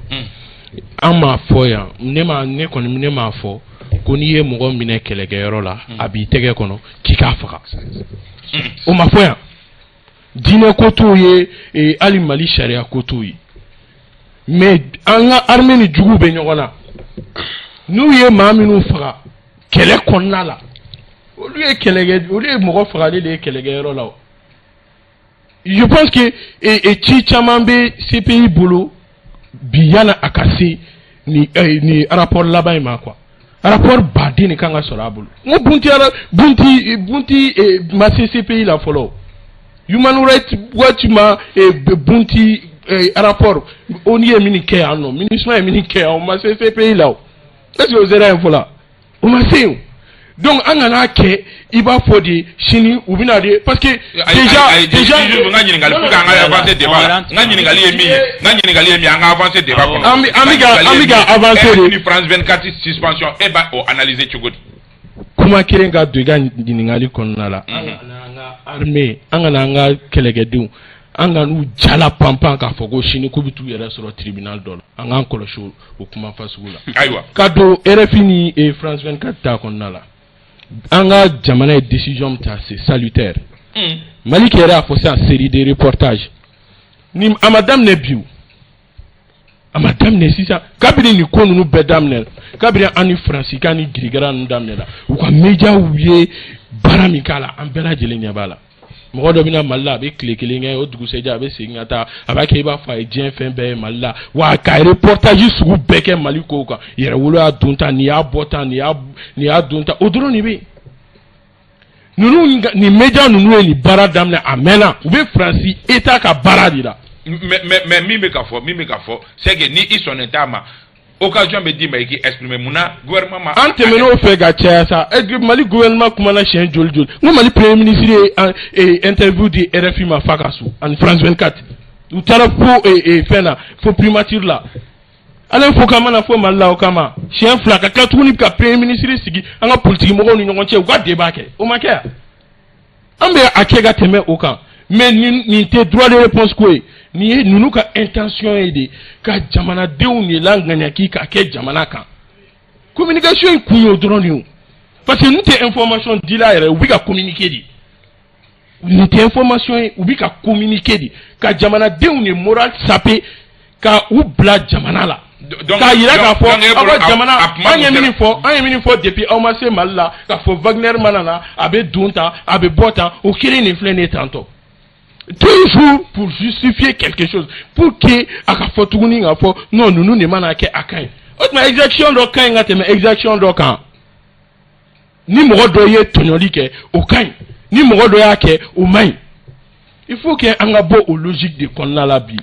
An m'a fɔ yan, ne ma, ne kɔni ne m'a fɔ ko n'i ye mɔgɔ minɛ kɛlɛkɛyɔrɔ la, a b'i tɛgɛ kɔnɔ k'i k'a faga. O ma fɔ yan. Diinɛ ko t'o ye, hali Mali sariya ko t'o ye. Mais an ka armée ni juguw bɛ ɲɔgɔn na. N'u ye maa minnu faga kɛlɛ kɔnɔna la, olu ye kɛlɛkɛ, olu ye mɔgɔ fagalen de ye kɛlɛkɛyɔrɔ la o. Je pense que ci caman bɛ CPI bolo bi yanni a ka se ni rapport laban in ma quoi. Rapport baden de kan ka sɔrɔ a bolo. N ko Bunti Bunti Bunti ma se CPI la fɔlɔ. Human Rights Watch ma Bunti rapport, ONU ye min kɛ yan nɔ, MINUSMA ye min kɛ yan, o ma se CPI la o. Est ce que o sera yen fɔlɔ? O ma se yen. Donc an kana kɛ i b'a fɔ de sini u bɛna de, parce que déjà n ka ɲininkali, pour que an ka avancer débat la, n ka ɲininkali ye min ye, n ka ɲininkali ye min ye, an ka avancer débat kɔnɔ. An bɛ ka avancer de. Ni France 24 suspension, e b'a o analyser cogo di? Kuma kelen ka don i ka ɲininkali kɔnɔna la. An kana an ka armée, an kana an ka kɛlɛkɛdenw, an ka n'u jala panpan k'a fɔ ko sini k'u bɛ t'u yɛrɛ sɔrɔ tribunal dɔ la. An k'an kɔlɔsi o kuma fasugu la. Ayiwa. Ka don RFI ni France 24 ta kɔnɔna la, an ka jamana ye décision min ta, c'est salutaire. Mali yɛrɛ y'a fɔ sisan, série de reportage ni a ma daminɛ bi o, a ma daminɛ sisan. Kabini nin ko ninnu bɛɛ daminɛ, kabini an ni Faransikan ni girigara ninnu daminɛ, u ka médiaw ye baara min k'a la, an bɛɛ lajɛlen ɲɛ b'a la. Mɔgɔ dɔ bɛna Mali la, a bɛ tile kelen kɛ, o dugusɛjɛ a bɛ segin ka taa, a b'a kɛ i b'a fɔ a ye diɲɛ fɛn bɛɛ ye Mali la wa, ka reportage sugu bɛɛ kɛ Mali kow kan. Yɛrɛwolo y'a don tan, nin y'a bɔ tan, nin y'a don tan, o dɔrɔn de bɛ yen. Ninnu, nin média ninnu ye nin baara daminɛ a mɛnna, u bɛ Faransi État ka baara de la. Mais min bɛ ka fɔ, c'est que ni i sɔnnen t'a ma, occasion bɛ d'i ma i k'i exprimer. Munna gouvernement ma? An tɛmɛn'o fɛ ka caya sa. Mali gouvernement kumana siɲɛ joli joli? N ko Mali premier ministre ye interview di RFI ma f'a ka so, ani France 24. U taara fo fɛn na, fo primature la. Ala fo ka mana fo Mali la o kama siɲɛ 2, ka tila tuguni ka premier ministre sigi an ka politique mɔgɔw ni ɲɔgɔn cɛ, u ka débat kɛ. O ma kɛ yan? An bɛ a kɛ ka tɛmɛ o kan. Mais nin tɛ droit de réponse ko ye. Nin ye ninnu ka intention ye de ka jamanadenw de laŋaɲaki ka kɛ jamana kan. Communication in kun y'o dɔrɔn de ye o, parce que ninnu tɛ information dila yɛrɛ, u bɛ ka communiquer de. Nin tɛ information ye, u bɛ ka communiquer de ka jamanadenw de moral saper, ka u bila jamana la, k'a yira k'a fɔ aw ka jamana. An ye min fɔ depuis aw ma se Mali la, k'a fɔ Wagner mana na, a bɛ don tan, a bɛ bɔ tan, o kelen de filɛ nin ye tantɔ. Toujours pour justifier quelque chose, pour que a ka fɔ tuguni k'a fɔ non, ninnu de mana kɛ, a ka ɲi. O tuma exaction dɔ ka ɲi ka tɛmɛ exaction dɔ kan. Ni mɔgɔ dɔ ye tɔɲɔli kɛ, o ka ɲi, ni mɔgɔ dɔ y'a kɛ, o man ɲi. Il faut que an ka bɔ o logique de kɔnɔna la bi.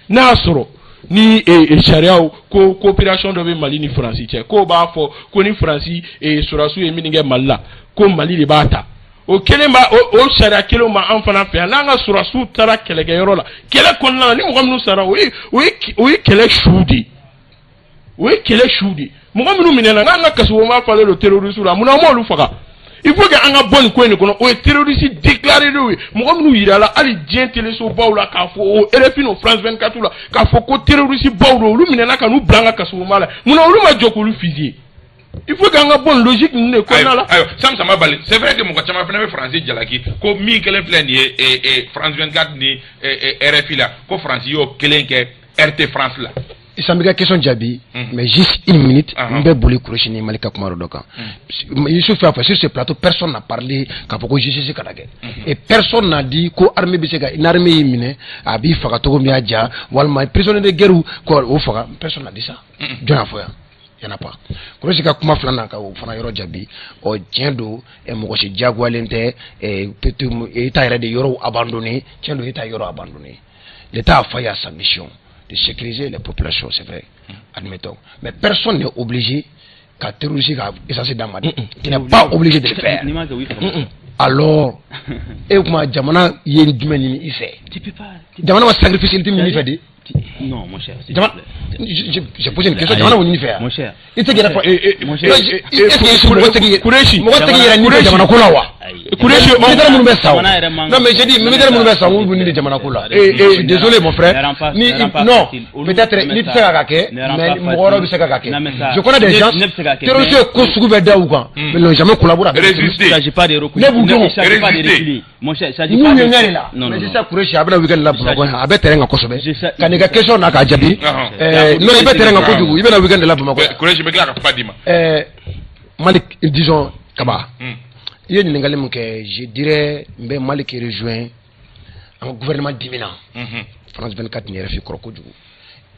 N'a y'a sɔrɔ ni sariyaw ko coopération dɔ bɛ Mali ni Faransi cɛ, k'o b'a fɔ ko ni Faransi sɔrɔdasiw ye min kɛ Mali la, ko Mali de b'a ta, o kelen b'a o sariya kelen ma an fana fɛ yan. N'an ka sɔrɔdasiw taara kɛlɛkɛyɔrɔ la, kɛlɛ kɔnɔna la, ni mɔgɔ minnu sara, o ye kɛlɛ su de ye, o ye kɛlɛ su de ye. Mɔgɔ minnu minɛna, n'an ka kasobonba falen don terroriste la, munna an m'olu faga? Il faut que an ka bɔ nin ko in de kɔnɔ. O ye terroriste déclaré ye. Mɔgɔ minnu yirala hali diɲɛ telesobaw la k'a fɔ, o RFI n'o France 24 la, k'a fɔ ko terroriste baw don, olu minɛna ka n'u bila an ka kasobonba la, munna olu ma jɔ k'olu fusiller? Il faut qu'an ka bɔ nin logique ninnu de kɔnɔna la. Ayiwa, Sam Samba Bali, c'est vrai que mɔgɔ caman fana bɛ Faransi jalaki ko min kelen filɛ nin ye France 24 ni RFI la, ko Faransi y'o kelen kɛ RT France la. Sisan n b'i ka question jaabi, mais juste une minute. N bɛ boli Kurusi ni Mali ka kuma dɔ kan. Youssouf y'a fɔ, sur ce plateau, personne n'a parlé k'a fɔ ko justice kana kɛ, et personne n'a dit ko armée bɛ se ka, ni armée y'i minɛ, a b'i faga cogo min y'a ja, walima prisonnier de guerre ko o faga. Personne n'a dit ça. Jɔn y'a fɔ yan? Y en a pas. Kurusi ka kuma filanan, ka o fana yɔrɔ jaabi. Ɔ, tiɲɛ don, mɔgɔ si diyagoyalen tɛ État yɛrɛ de yɔrɔw abandonné. Tiɲɛ don, État yɔrɔ abandonné. L'État a failli à sa mission de sécuriser les populations, c'est vrai, admettons. Mais personne n'est obligé qu'à terroriser, qu'à essence d'a ma. Tu n'es pas obligé de le faire. Alors, e kuma jamana ye jumɛn ɲini i fɛ? Jamana ma sacrifice min ɲini i fɛ de. Non, mon cher. J'ai posé une question. Jamana b'o ɲini fɛ yan. Mon cher. I tɛ k'i yɛrɛ fɔ. Mon cher. Est-ce que mɔgɔ tɛ k'i mɔgɔ tɛ k'i yɛrɛ ɲini jamana ko la wa? Kureshi, militaire minnu bɛ sa o. Jamana yɛrɛ man Non, mais j'ai dit militaire minnu bɛ sa, olu b'u ɲini jamana ko la. Désolé, mon frère. Ni non, peut-être ni tɛ se k'a kɛ, mais mɔgɔ wɛrɛw bɛ se k'a kɛ. Je connais des gens, terroristes ye ko sugu bɛɛ da u kan, mais n'ont jamais collaboré avec. Résister. Il s'agit pas de reculer. Ne b'u dɔn. Il s'agit pas de reculer. Mon cher, il s'agit pas N'u de ye ɲɛ de la. Non, non. Mais sisan Kureshi, a bɛna week-end la Bamakɔ yan, a bɛ terrain kan kosɛbɛ. Ka n'i ka question na k'a jaabi. Non, i bɛ terrain kan kojugu, i bɛna week-end de la Bamakɔ yan. Kureshi bɛ tila ka kuma d'i ma. Malik, disons Kaba. I ye ɲininkali min kɛ, je dirais n bɛ Malik rejoint. An ka gouvernement dimina. France 24 ni RFI kɔrɔ kojugu.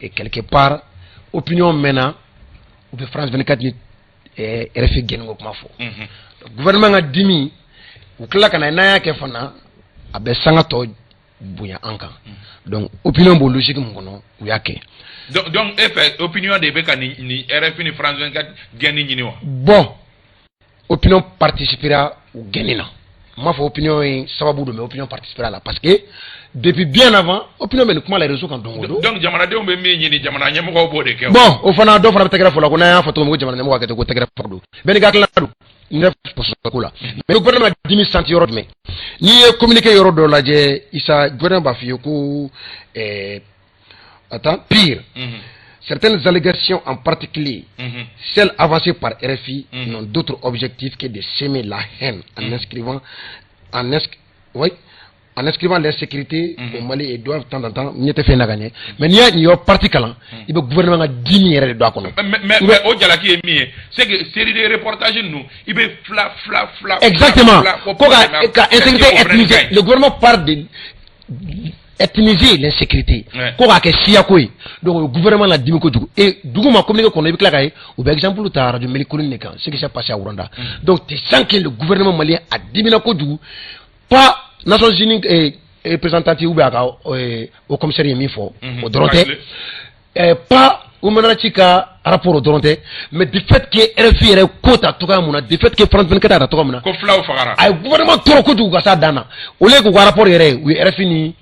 Et quelque part, opinion mɛnna, u bɛ France 24 ni RFI gɛnni ko kuma fɔ. Gouvernement ka dimi, u tila ka na n'an y'a kɛ fana, a bɛ sanga tɔ bonya an kan. Donc opinion b'o logique min kɔnɔ, u y'a kɛ. Donc e fɛ, opinion de bɛ ka nin RFI ni France 24 gɛnni ɲini wa? Bon, opinion participera u gɛnni na. N m'a fɔ opinion ye sababu don, mais opinion participera la, parce que depuis bien avant, opinion bɛ nin kuma la réseau kan don o don. Donc jamanadenw bɛ min ɲini, jamana ɲɛmɔgɔw b'o de kɛ. Bon, o fana, dɔw fana bɛ tɛgɛrɛ fɔ la ko n'an y'a fɔ cogo min ko jamana ɲɛmɔgɔ ka kɛ ten, ko tɛgɛrɛ fɔ don. Bɛɛ n'i ka hakilina don. N yɛrɛ ko la. Mais gouvernement dimi santi yɔrɔ jumɛn? N'i ye communiqué yɔrɔ dɔ lajɛ, Isa, gouvernement b'a f'i ye ko attends, pire. Certaines allégations, en particulier celles avancées par RFI, n'ont d'autre objectif que de semer la haine en inscrivant l'insécurité au Mali et doivent de temps en temps ɲɛ tɛ fɛn na ka ɲɛ. Mais n'i y'a nin yɔrɔ partie kalan, i bɛ gouvernement ka dimi yɛrɛ de don a kɔnɔ. Mais o jalaki ye min ye, c'est que série de reportage ninnu, i bɛ fila fila fila. Exactement, ko ka insécurité ethniser. Le gouvernement parle de ethniser l'insécurité, ko k'a kɛ siyako ye. Donc o ye gouvernement la dimi kojugu. Et dugu ma communiqué kɔnɔ, i bɛ tila k'a ye u bɛ exemple ta radio Mille Collines de kan, ce qui s'est passé à Rwanda. Donc tu sens que le gouvernement malien a dimina kojugu. Pas Nations Unies représentative ou bien a ka au commissaire ye min fɔ, o dɔrɔn tɛ, pas Human Rights ka rapport, o dɔrɔn tɛ, mais du fait que RFI yɛrɛ ko ta cogoya mun na, du fait que France 24 ta cogoya mun na. Ko filaw fagara. A ye gouvernement tɔɔrɔ kojugu ka s'a dan na. Au lieu k'u ka rapport yɛrɛ ye, u ye RFI ni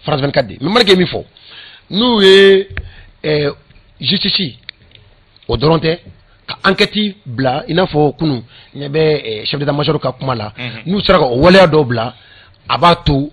France 24 de. Mais Malik ye min fɔ, n'u ye justice, o dɔrɔn tɛ, ka enquête bila, i n'a fɔ kunun ɲɛ bɛ chef d'état-major ka kuma la, n'u sera ka o waleya dɔw bila, a b'a to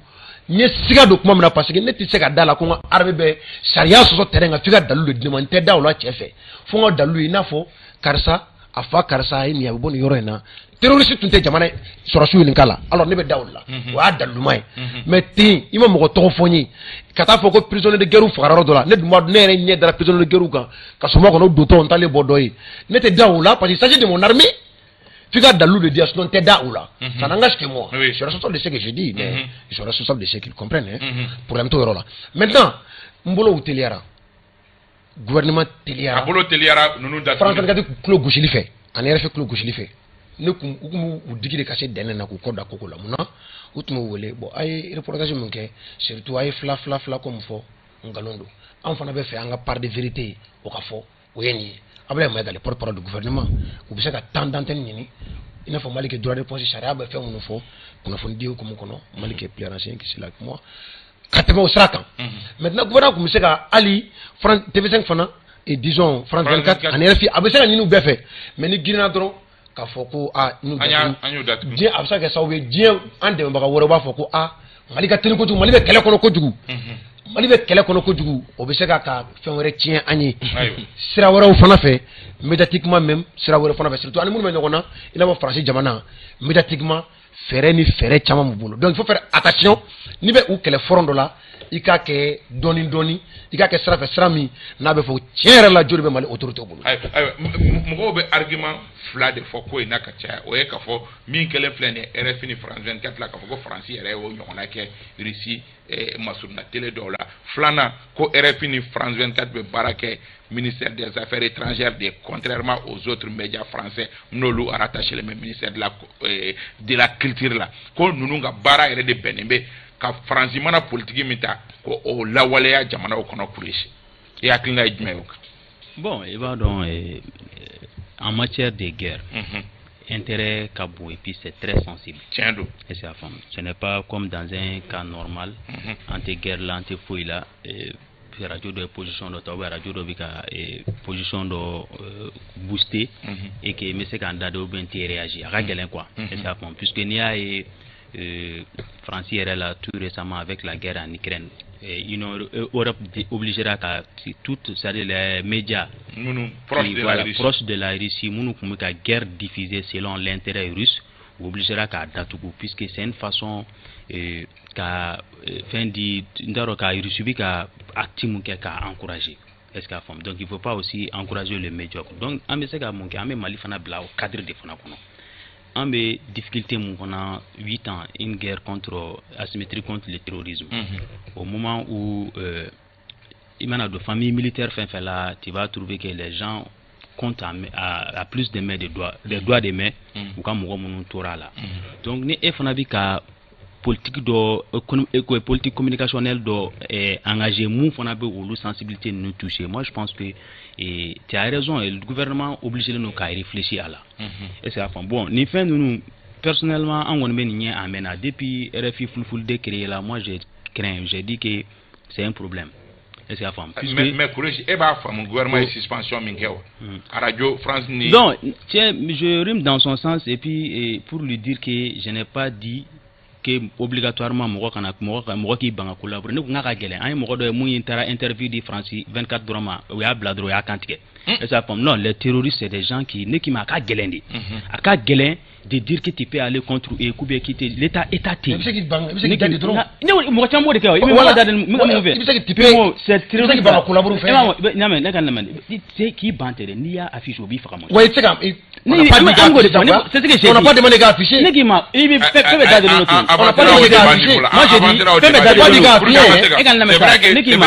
n ye siga don kuma min na, parce que ne tɛ se ka da la ko n ka armée bɛ sariya sɔsɔ terrain kan, f'i ka dalilu de di ne ma. N tɛ da o la cɛ fɛ, fo n ka dalilu ye, i n'a fɔ karisa a fa, karisa ye nin ye, a bɛ bɔ nin yɔrɔ in na, terroriste tun tɛ jamana sɔrɔsiw nin k'a la, alors ne bɛ da o de la, o y'a daliluma ye. Mais ten, i ma mɔgɔ tɔgɔ fɔ n ye ka taa fɔ ko prisonnier de guerre fagara yɔrɔ dɔ la, ne dun b'a dɔn, ne yɛrɛ ɲɛ dara prisonnier de guerre kan ka sɔmɔ kɔnɔ, o dontɔ n t'ale bɔ dɔ ye, ne tɛ da o la, parce qu'il s'agit de mon armée. F'i ka dalilu de di yan, sinon n tɛ da o la. Ça n'engage que moi. Je suis responsable de ce que je dis, mais je suis responsable de ce qu'ils comprennent, hein. Problème t'o yɔrɔ la. Maintenant, n bolo, u teliyara, gouvernement teliyara. A bolo teliyara ninnu da. France 24 tulo gosili fɛ ani RFI tulo gosili fɛ, ne kun u kun b'u digi de ka se dɛnɛ na k'u kɔ da koko la. Mun na u tun b'u wele? Bon, a ye reportage min kɛ, surtout a ye fila fila fila ko min fɔ, nkalon don. Anw fana bɛ fɛ an ka part de vérité o ka fɔ, o ye nin ye. Abdoulaye Maïga, le porte-parole du gouvernement, u bɛ se ka temps d'antenne ɲini, i n'a fɔ Malik droit de réponse, sariya bɛ fɛn minnu fɔ kunnafoni di hukumu kɔnɔ. Malik est plus renseigné que cela que moi, ka tɛmɛ o sira kan. Maintenant, gouvernement tun bɛ se ka hali France TV5 fana et disons France 24 ani RFI, a bɛ se ka ɲini u bɛɛ fɛ. Mais ni girinna dɔrɔn k'a fɔ ko aa n'u datugu, diɲɛ a bɛ se ka kɛ sababu ye, diɲɛ an dɛmɛbaga wɛrɛ b'a fɔ ko aa, Mali ka teli kojugu, Mali bɛ kɛlɛ kɔnɔ kojugu, Mali bɛ kɛlɛ kɔnɔ kojugu. O bɛ se ka fɛn wɛrɛ tiɲɛ an ye sira wɛrɛw fana fɛ, médiatiquement même, sira wɛrɛ fana fɛ, surtout ani minnu bɛ ɲɔgɔn na, i n'a fɔ Faransi jamana, médiatiquement fɛɛrɛ ni fɛɛrɛ caman b'u bolo. Donc il faut faire attention. N'i bɛ u kɛlɛ front dɔ la, i k'a kɛ dɔɔni dɔɔni, i k'a kɛ sira fɛ, sira min n'a bɛ fɔ tiɲɛ yɛrɛ la, joli bɛ Mali autorité bolo. Ayiwa, mɔgɔw bɛ argument fila de fɔ ko in na ka caya. O ye k'a fɔ min kɛlen filɛ nin ye RFI ni France 24 la, k'a fɔ ko Faransi yɛrɛ y'o ɲɔgɔnna kɛ Russie masurunna télé dɔw la. Filanan, ko RFI ni France 24 bɛ baara kɛ ministère des Affaires étrangères de, contrairement aux autres médias français n'olu rattaché le ministère de la culture la, ko ninnu ka baara yɛrɛ de bɛnnen bɛ ka Faransi mana politique min ta ko o lawaleya jamanaw kɔnɔ. Kuresi, i hakilina ye jumɛn ye o kan? Bon, i b'a dɔn, en matière de guerre, intérêt ka bon et puis c'est très sensible. Tiɲɛ don. Est-ce que ce n'est pas comme dans un cas normal, an tɛ guerre la, an tɛ foyi la. radio dɔ ye position dɔ ta ou bien radio dɔ bɛ ka position dɔ booster et que n bɛ se ka n da de ou bien n tɛ réagir, a ka gɛlɛn quoi. Est-ce que faamu? Puisque n'i y'a ye Faransi yɛrɛ la, tout récemment avec la guerre en Ukraine, Union Europe obligera ka toutes, c'est-à-dire les médias proches de, voilà, la Russie, proches de la Russie, minnu tun bɛ ka guerre diffuser selon l'intérêt russe, u obligera k'a datugu, puisque c'est une façon ka fɛn di, n t'a dɔn, ka Russie bi ka acte mun kɛ k'a encourager. Est-ce que a faamu? Donc il faut pas aussi encourager le médiocre. Donc an bɛ se ka mun kɛ? An bɛ Mali fana bila o cadre de fana kɔnɔ. An bɛ difficulté mun kɔnɔ? 8 ans, une guerre contre asymétrique contre le terrorisme, au moment où i mana don famille militaire fɛn fɛn la, tu vas trouver que les gens comptent à plus de mains de doigts, des doigts de main, u ka mɔgɔ minnu tora a la. Donc ni e fana bi ka politique dɔ, politique communicationnelle dɔ engagé mun fana bɛ olu sensibilité ninnu toucher, moi je pense que tu as raison et le gouvernement obligé don ka réfléchir à la. Est-ce que a faamu? Bon, nin fɛn ninnu, personnellement, an kɔni bɛ nin ɲɛ a mɛnna. Depuis RFI Fulfulde créé la, moi j'ai craint, j'ai dit que c'est un problème. Est-ce que a faamu? Puisque mais Kourechi, e b'a faamu gouvernement ye suspension min kɛ wa Radio France ni Donc tiens, je rime dans son sens et puis pour lui dire que je n'ai pas dit que obligatoirement mɔgɔ kana mɔgɔ ka mɔgɔ k'i ban ka collaborer. Ne ko n k'a ka gɛlɛn. An ye mɔgɔ dɔ ye mun ye taara interview di France 24 dɔrɔn ma, o y'a bila dɔrɔn, o y'a kan tigɛ. Est-ce que a faamu? Non, les terroristes, c'est des gens qui, ne k'i ma, a ka gɛlɛn de, a ka gɛlɛn de dire que tu peux aller contre eux ou bien quitter l'état, état tɛ. I bɛ se k'i ban, i bɛ se k'i da de dɔrɔn. Ne mɔgɔ caman b'o de kɛ o. I bɛ mɔgɔ da de, n bɛ mun fɛ? I bɛ se k'i tipe, c'est i bɛ se k'i ban ka collaborer u fɛ. E m'a mɛn, ne ka lamɛn, i tɛ k'i ban tɛ dɛ, n'i y'a affiché, o b'i faga mɔ. Wa i tɛ se ka Ne an k'o de fɔ, c'est ce que j'ai dit. On n'a pas demandé k'a afficher. Ne k'i ma, i bɛ fɛn bɛɛ da de ten. On n'a pas demandé k'a afficher. Moi j'ai dit fɛn bɛɛ da de e ka lamɛn sa, ne k'i ma,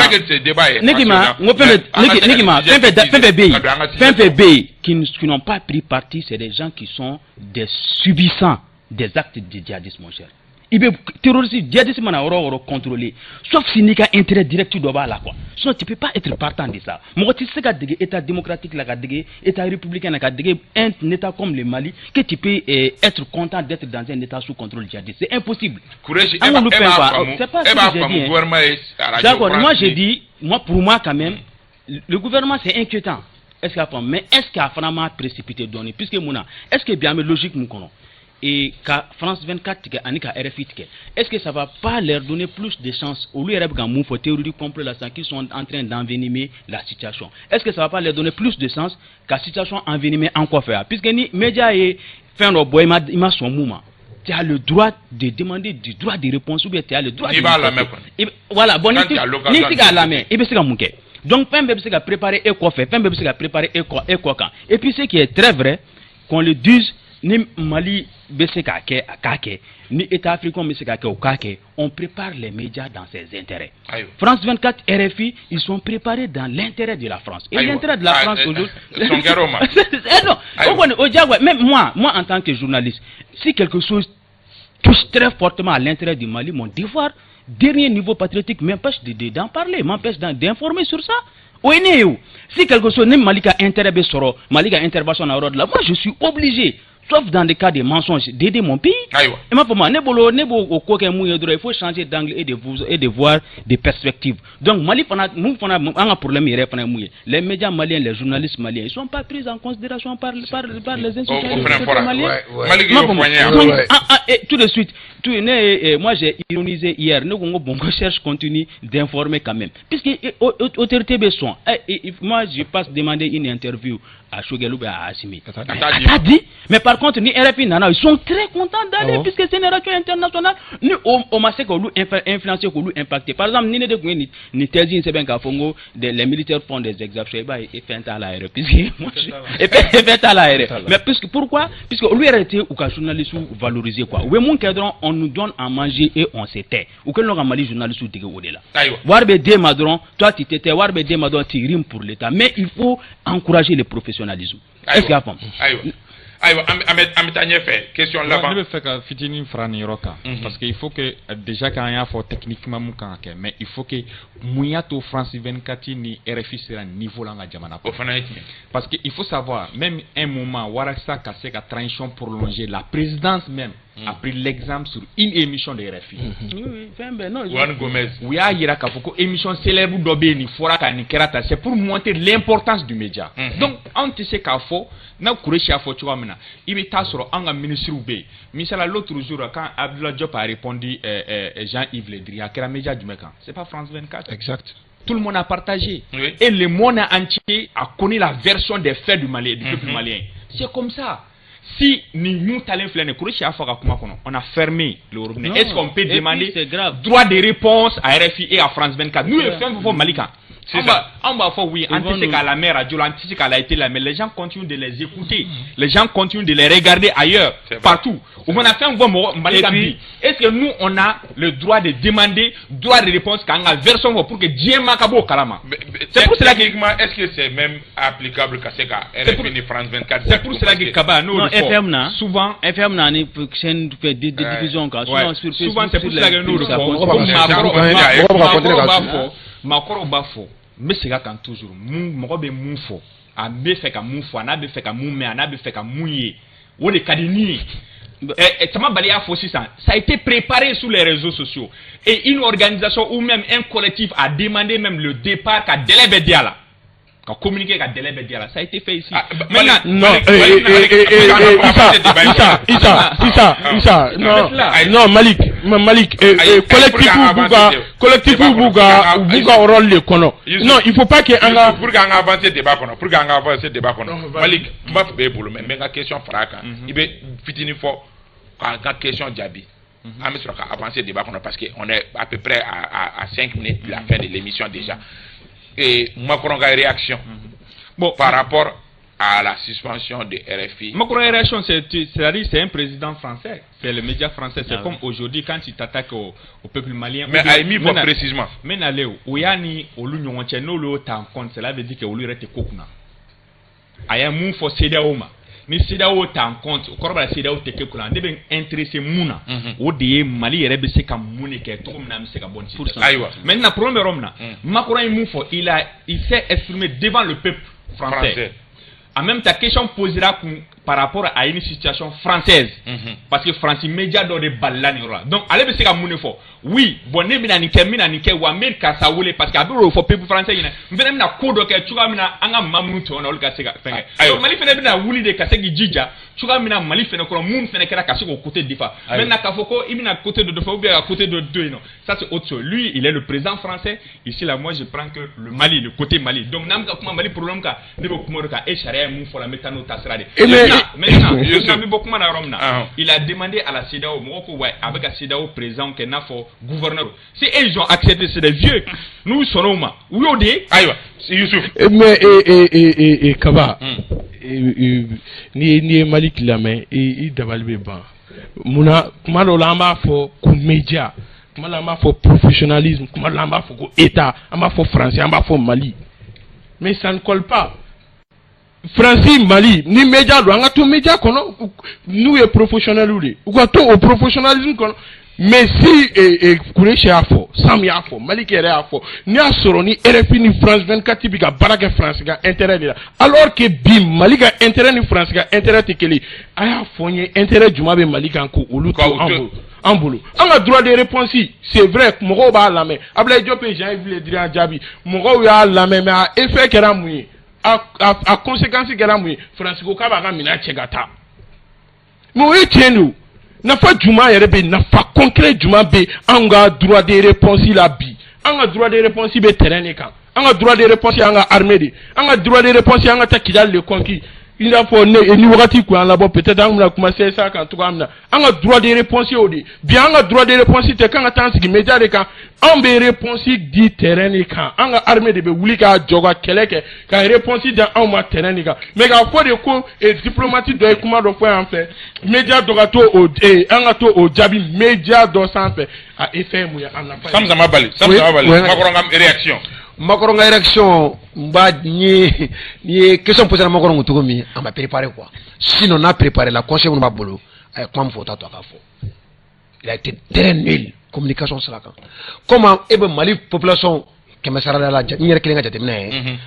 ne k'i ma, n ko fɛn bɛɛ, ne k'i ma, fɛn fɛn fɛn fɛn bɛ yen, fɛn fɛn bɛ yen qui n'ont pas pris parti, c'est des gens qui sont des subissants des actes de djihadisme, mon cher. I bɛ terroriste, djihadiste mana yɔrɔ o yɔrɔ contrôler, sauf si n'i ka intérêt direct dɔ b'a la quoi, sinon tu peux pas être partant de ça. Mɔgɔ tɛ se ka dege état démocratique la, ka dege état républicain la, ka dege un état comme le Mali, que tu peux être content d'être dans un état sous contrôle djihadiste, c'est impossible. Kourechi, e b'a faamu, c'est pas e b'a faamu gouvernement ye radio. D'accord, moi j'ai dit, moi, pour moi quand même, le gouvernement, c'est inquiétant. Est-ce que mais est-ce qu'a fana ma précipité dɔɔni? Puisque mun na, est-ce que bi an bɛ logique mun kɔnɔ et ka France 24 tigɛ ani ka RFI tigɛ, est-ce que ça va pas leur donner plus de chance? Olu yɛrɛ bɛ ka mun fɔ, théorie du complot la sisan, qui sont en train d'envenimer la situation, est-ce que ça va pas leur donner plus de chance ka situation envenimer an kɔfɛ? Puisque ni média ye fɛn dɔ bɔ, i ma sɔn mun ma, tu as le droit de demander du droit de réponse ou bien tu as le droit de... I b'a lamɛn kɔni. Voilà, bon, ni ti k'a lamɛn, i bɛ se ka mun kɛ? Donc fɛn bɛɛ bɛ se ka préparer e kɔfɛ, fɛn bɛɛ bɛ se ka préparer e kɔ kan. Et puis ce qui est très vrai, qu'on le dise, ni Mali bɛ se k'a kɛ, a k'a kɛ, ni État africain bɛ se k'a kɛ, o k'a kɛ. On prépare les médias dans ses intérêts. Ayiwa. France 24, RFI, ils sont préparés dans l'intérêt de la France et l'intérêt de la France aujourd'hui. Sɔn kɛra o ma. Non, o kɔni o diyagoya. Même moi en tant que journaliste, si quelque chose touche très fortement à l'intérêt du Mali, mon devoir dernier niveau patriotique m'empêche d'en parler, m'empêche d'informer sur ça? O ye ne ye o. Si quelque chose ni Mali ka intérêt bɛ sɔrɔ, Mali ka intervention na yɔrɔ de la, moi je suis obligé, sauf dans des cas de mensonges, d'aider mon pays. Ayiwa. I m'a faamu? Ne bolo, ne b'o o ko kɛ mun ye dɔrɔn, il faut changer d'angle et de vous et de voir des perspectives. Donc Mali fana, mun fana, an ka problème yɛrɛ fana ye mun ye? Les médias maliens, les journalistes maliens, ils sont pas pris en considération par les institutions maliennes. Mali y'o fɔ an ye. Donc, ah, ah, et tout de suite tout ne eh, moi j'ai ironisé hier, ne ko n ko bon, recherche continue d'informer quand même, puisque autorité bɛ sɔn. Eh, moi je passe demander une interview à Choguel ou bien à Assimi, a t'a dit. Mais par contre, ni RFI nana, ils sont très contents d'aller, puisque c'est une radio internationale. Ni o ma se k'olu influencer, k'olu impacter. Par exemple, ni ne de tun ye nin thèse in sɛbɛn k'a fɔ n ko les militaires font des exactions, i b'a ye fɛn t'a la yɛrɛ, puisque moi fɛn t'a la yɛrɛ. Mais puisque, pourquoi? Puisque olu yɛrɛ tɛ u ka journalistes valoriser quoi. U bɛ mun kɛ dɔrɔn? On nous donne à manger et on se tait. U kɛlen don ka Mali journalistes dege o de la. Wari bɛ d'e ma dɔrɔn, toi tu te tais. Wari bɛ d'e ma dɔrɔn, tu rimes pour l'État. Mais il faut encourager le professionnalisme. Est-ce que y'a faamu? Ayiwa, ayiwa, an bɛ taa ɲɛfɛ, question laban. Ne bɛ fɛ ka fitinin fara nin yɔrɔ kan, parce que il faut que déjà k'an y'a fɔ techniquement mun kan ka kɛ, mais il faut que mun y'a to France 24 ni RFI sera niveau la an ka jamana kɔnɔ? O fana ye tiɲɛ. Parce que il faut savoir, même un moment, walasa ka se ka transition prolonger, la présidence même a pris l'exemple sur une émission de RFI. Oui, fɛn bɛɛ non. Juan Gomez. U y'a yira k'a fɔ ko émission célèbre dɔ bɛ yen, nin fɔra ka nin kɛra tan, c'est pour montrer l'importance du média. Donc anw tɛ se k'a fɔ n'a Kuresi y'a fɔ cogoya min na, i bɛ taa sɔrɔ an ka ministres bɛ yen. Misala, l'autre jour, quand Abdoulaye Diop a répondu Jean-Yves Le Drian, a kɛra média jumɛn kan? C'est pas France 24? Exact. Tout le monde a partagé. Et le monde entier a connu la version des faits du Mali, du peuple malien. C'est comme ça. Si ni mun talen filɛ nin ye, Kuresi y'a fɔ a ka kuma kɔnɔ, on a fermé le robinet. Est-ce qu'on peut Et puis, demander c'est grave. droit de réponse à RFI et à France 24? N'u ye fɛn fɛn fɔ Mali kan, an b'a fɔ oui, an tɛ se k'a lamɛn radio la, an tɛ se k'a la télé la, mais les gens continuent de les écouter, les gens continuent de les regarder ailleurs, partout. U mana fɛn fɔ mɔgɔ Mali kan bi, est-ce que nous, on a le droit de demander droit de réponse, k'an ka version fɔ pour que diɲɛ maa ka bɔ o kalama? C'est pour cela que est-ce que c'est même applicable ka se ka RFI ni France 24? C'est pour cela que Kaba n'o Non, de fɔ FM na souvent. FM na ni chaîne de diffusion kan, souvent sur souvent, c'est pour cela que n'o de fɔ Mɔgɔ b'a ka continuer maakɔrɔw ka b'a su. fɔ, maakɔrɔw b'a fɔ, n bɛ segin a kan toujours, mun mɔgɔ bɛ mun fɔ, a bɛ fɛ ka mun fɔ, a n'a bɛ fɛ ka mun mɛn, a n'a bɛ fɛ ka mun ye, o de ka di ni ye. Sama Bali y'a fɔ sisan, ça a été préparé sur les réseaux sociaux et une organisation ou même un collectif a demandé même le départ, ka délai bɛ di a la, ka communiquer, ka délai bɛ di a la. Ça a été fait ici. Ah, bah, Maintenant, Non, Issa, Issa, Issa, Issa, Issa, non, non, Malik, Malik, collectif b'u ka, collectif b'u ka rôle de kɔnɔ. Non, il faut pas que an ka. Pour qu'an ka avancer débat kɔnɔ, pour qu'an ka avancer débat kɔnɔ, Malik, n b'a fɛ b'e bolo, mais n bɛ n ka question fara a kan. I bɛ fitinin fɔ k'an ka question jaabi, an bɛ sɔrɔ ka avancer débat kɔnɔ, parce que on est à peu près à 5 minutes de la fin de l'émission déjà. Et Macron ka réaction bon, par rapport à la suspension de RFI? Macron réaction, c'est-à-dire c'est un président français, c'est le média français. C'est comme aujourd'hui quand tu t'attaques au peuple malien. Mais a ye min fɔ précisément? N bɛ nalen o, o y'a ni olu ɲɔgɔn cɛ, n'olu y'o ta en compte, cela veut dire que olu yɛrɛ tɛ ko kunna. A ye mun fɔ CEDEAO ma, ni CEDEAO ta en compte, o kɔrɔ b'a la CEDEAO tɛ kɛ kunna. Ne bɛ intéressé mun na, o de ye Mali yɛrɛ bɛ se ka mun de kɛ, cogo min na an bɛ se ka bɔ nin situation. Maintenant, problème bɛ yɔrɔ min na, Macron ye mun fɔ, il s'est exprimé devant le peuple français. Français. En même temps, question posera kun par rapport à une situation française. Parce que France média dɔ de balila nin yɔrɔ la. Donc ale bɛ se ka mun de fɔ? Oui, bon, ne bɛna nin kɛ, n bɛna nin kɛ, wa n bɛ karisa wele, parce que a bɛ o fɔ peuple français ɲɛna. N fana bɛna ko dɔ kɛ cogoya min na, an ka maa minnu tɔɲɔna, olu ka se ka fɛn kɛ. Donc Mali fana bɛna wuli de ka se k'i jija cogoya min na Mali fana kɔnɔ, mun fana kɛra, ka se k'o côté défendre. Maintenant, k'a fɔ ko i bɛna côté dɔ défendre ou bien ka côté dɔ to yen nɔ, ça c'est autre chose. Lui, il est le président français. Ici là, moi je prends que le Mali, le côté Mali. Donc n'an bɛ ka kuma Mali problème kan, ne bɛ kuma o de kan e sariya ye mun fɔ la, n bɛ taa n'o taasira de. Maintenant, n bɛ bɔ kuma na yɔrɔ min na, il a demandé à la CEDEAO, mɔgɔw ko ouais, a bɛ ka CEDEAO président kɛ n'a fɔ gouverneur. Si eux ils ont accepté, c'est des vieux, n'u sɔnn'o ma, u y'o de ye. Ayiwa, Youssouf. Mais Kaba, n'i ye Malik lamɛn, i dabali bɛ ban. Munna kuma dɔw la an b'a fɔ ko média, kuma dɔw la an b'a fɔ professionnalisme, kuma dɔw la an b'a fɔ ko état, an b'a fɔ français, an b'a fɔ Mali, mais ça ne colle pas. Faransi, Mali ni média don, an ka to média kɔnɔ, n'u ye professionnels de, u ka to o professionnalisme kɔnɔ. Mais si Kuresi y'a fɔ, Sam y'a fɔ, Malik yɛrɛ y'a fɔ, n'i y'a sɔrɔ ni RFI ni France 24 bɛ ka baara kɛ France ka intérêt de la, alors que bi Mali ka intérêt ni France ka intérêt tɛ kelen, a y'a fɔ n ye, intérêt jumɛn bɛ Mali kan ko olu to an bolo? An bolo, an ka droit de réponse, c'est vrai, mɔgɔw b'a lamɛn. Abdoulaye Diop ye Jean-Yves Le Drian jaabi, mɔgɔw y'a lamɛn, mais a effet kɛra mun ye? A conséquence kɛra mun ye? France ko k'a b'a ka minɛn cɛ ka taa. Mais o ye tiɲɛ de o. Nafa jumɛn yɛrɛ bɛ, nafa concret jumɛn bɛ anw ka droit de réponse la bi? An ka droit de réponse bɛ terrain de kan. An ka droit de réponse y'an ka armée de, an ka droit de réponse y'an ka taa Kidali de conquis. I n'a fɔ ne ni wagati kun y'an labɔ, peut-être an bɛna kuma CSA kan cogoya min na. An ka droit de réponse y'o de bi. An ka droit de réponse tɛ k'an ka taa an sigi média de kan. Anw bɛ réponse di terrain de kan. An ka armée de bɛ wuli k'a jɔ ka kɛlɛ kɛ ka réponse di anw ma terrain de kan. Mais k'a fɔ de ko diplomate dɔ ye kuma dɔ fɔ yan fɛ, média dɔ ka to o, an ka to o jaabi média dɔ sanfɛ, a effet ye mun ye? A nafa ye? Sam Sama Bali, Sam Sama Bali, Macron ka réaction. Macron ka réaction, n b'a n'i ye question posée Macron kun cogo min, a ma préparé quoi. Sinon n'a préparé la, conseil minnu b'a bolo, a ye kuma min fɔ, o t'a to a k'a fɔ. Il a été très nul communication sira kan. Comment e bɛ Mali population 100 sarada la, n yɛrɛ kelen ka jateminɛ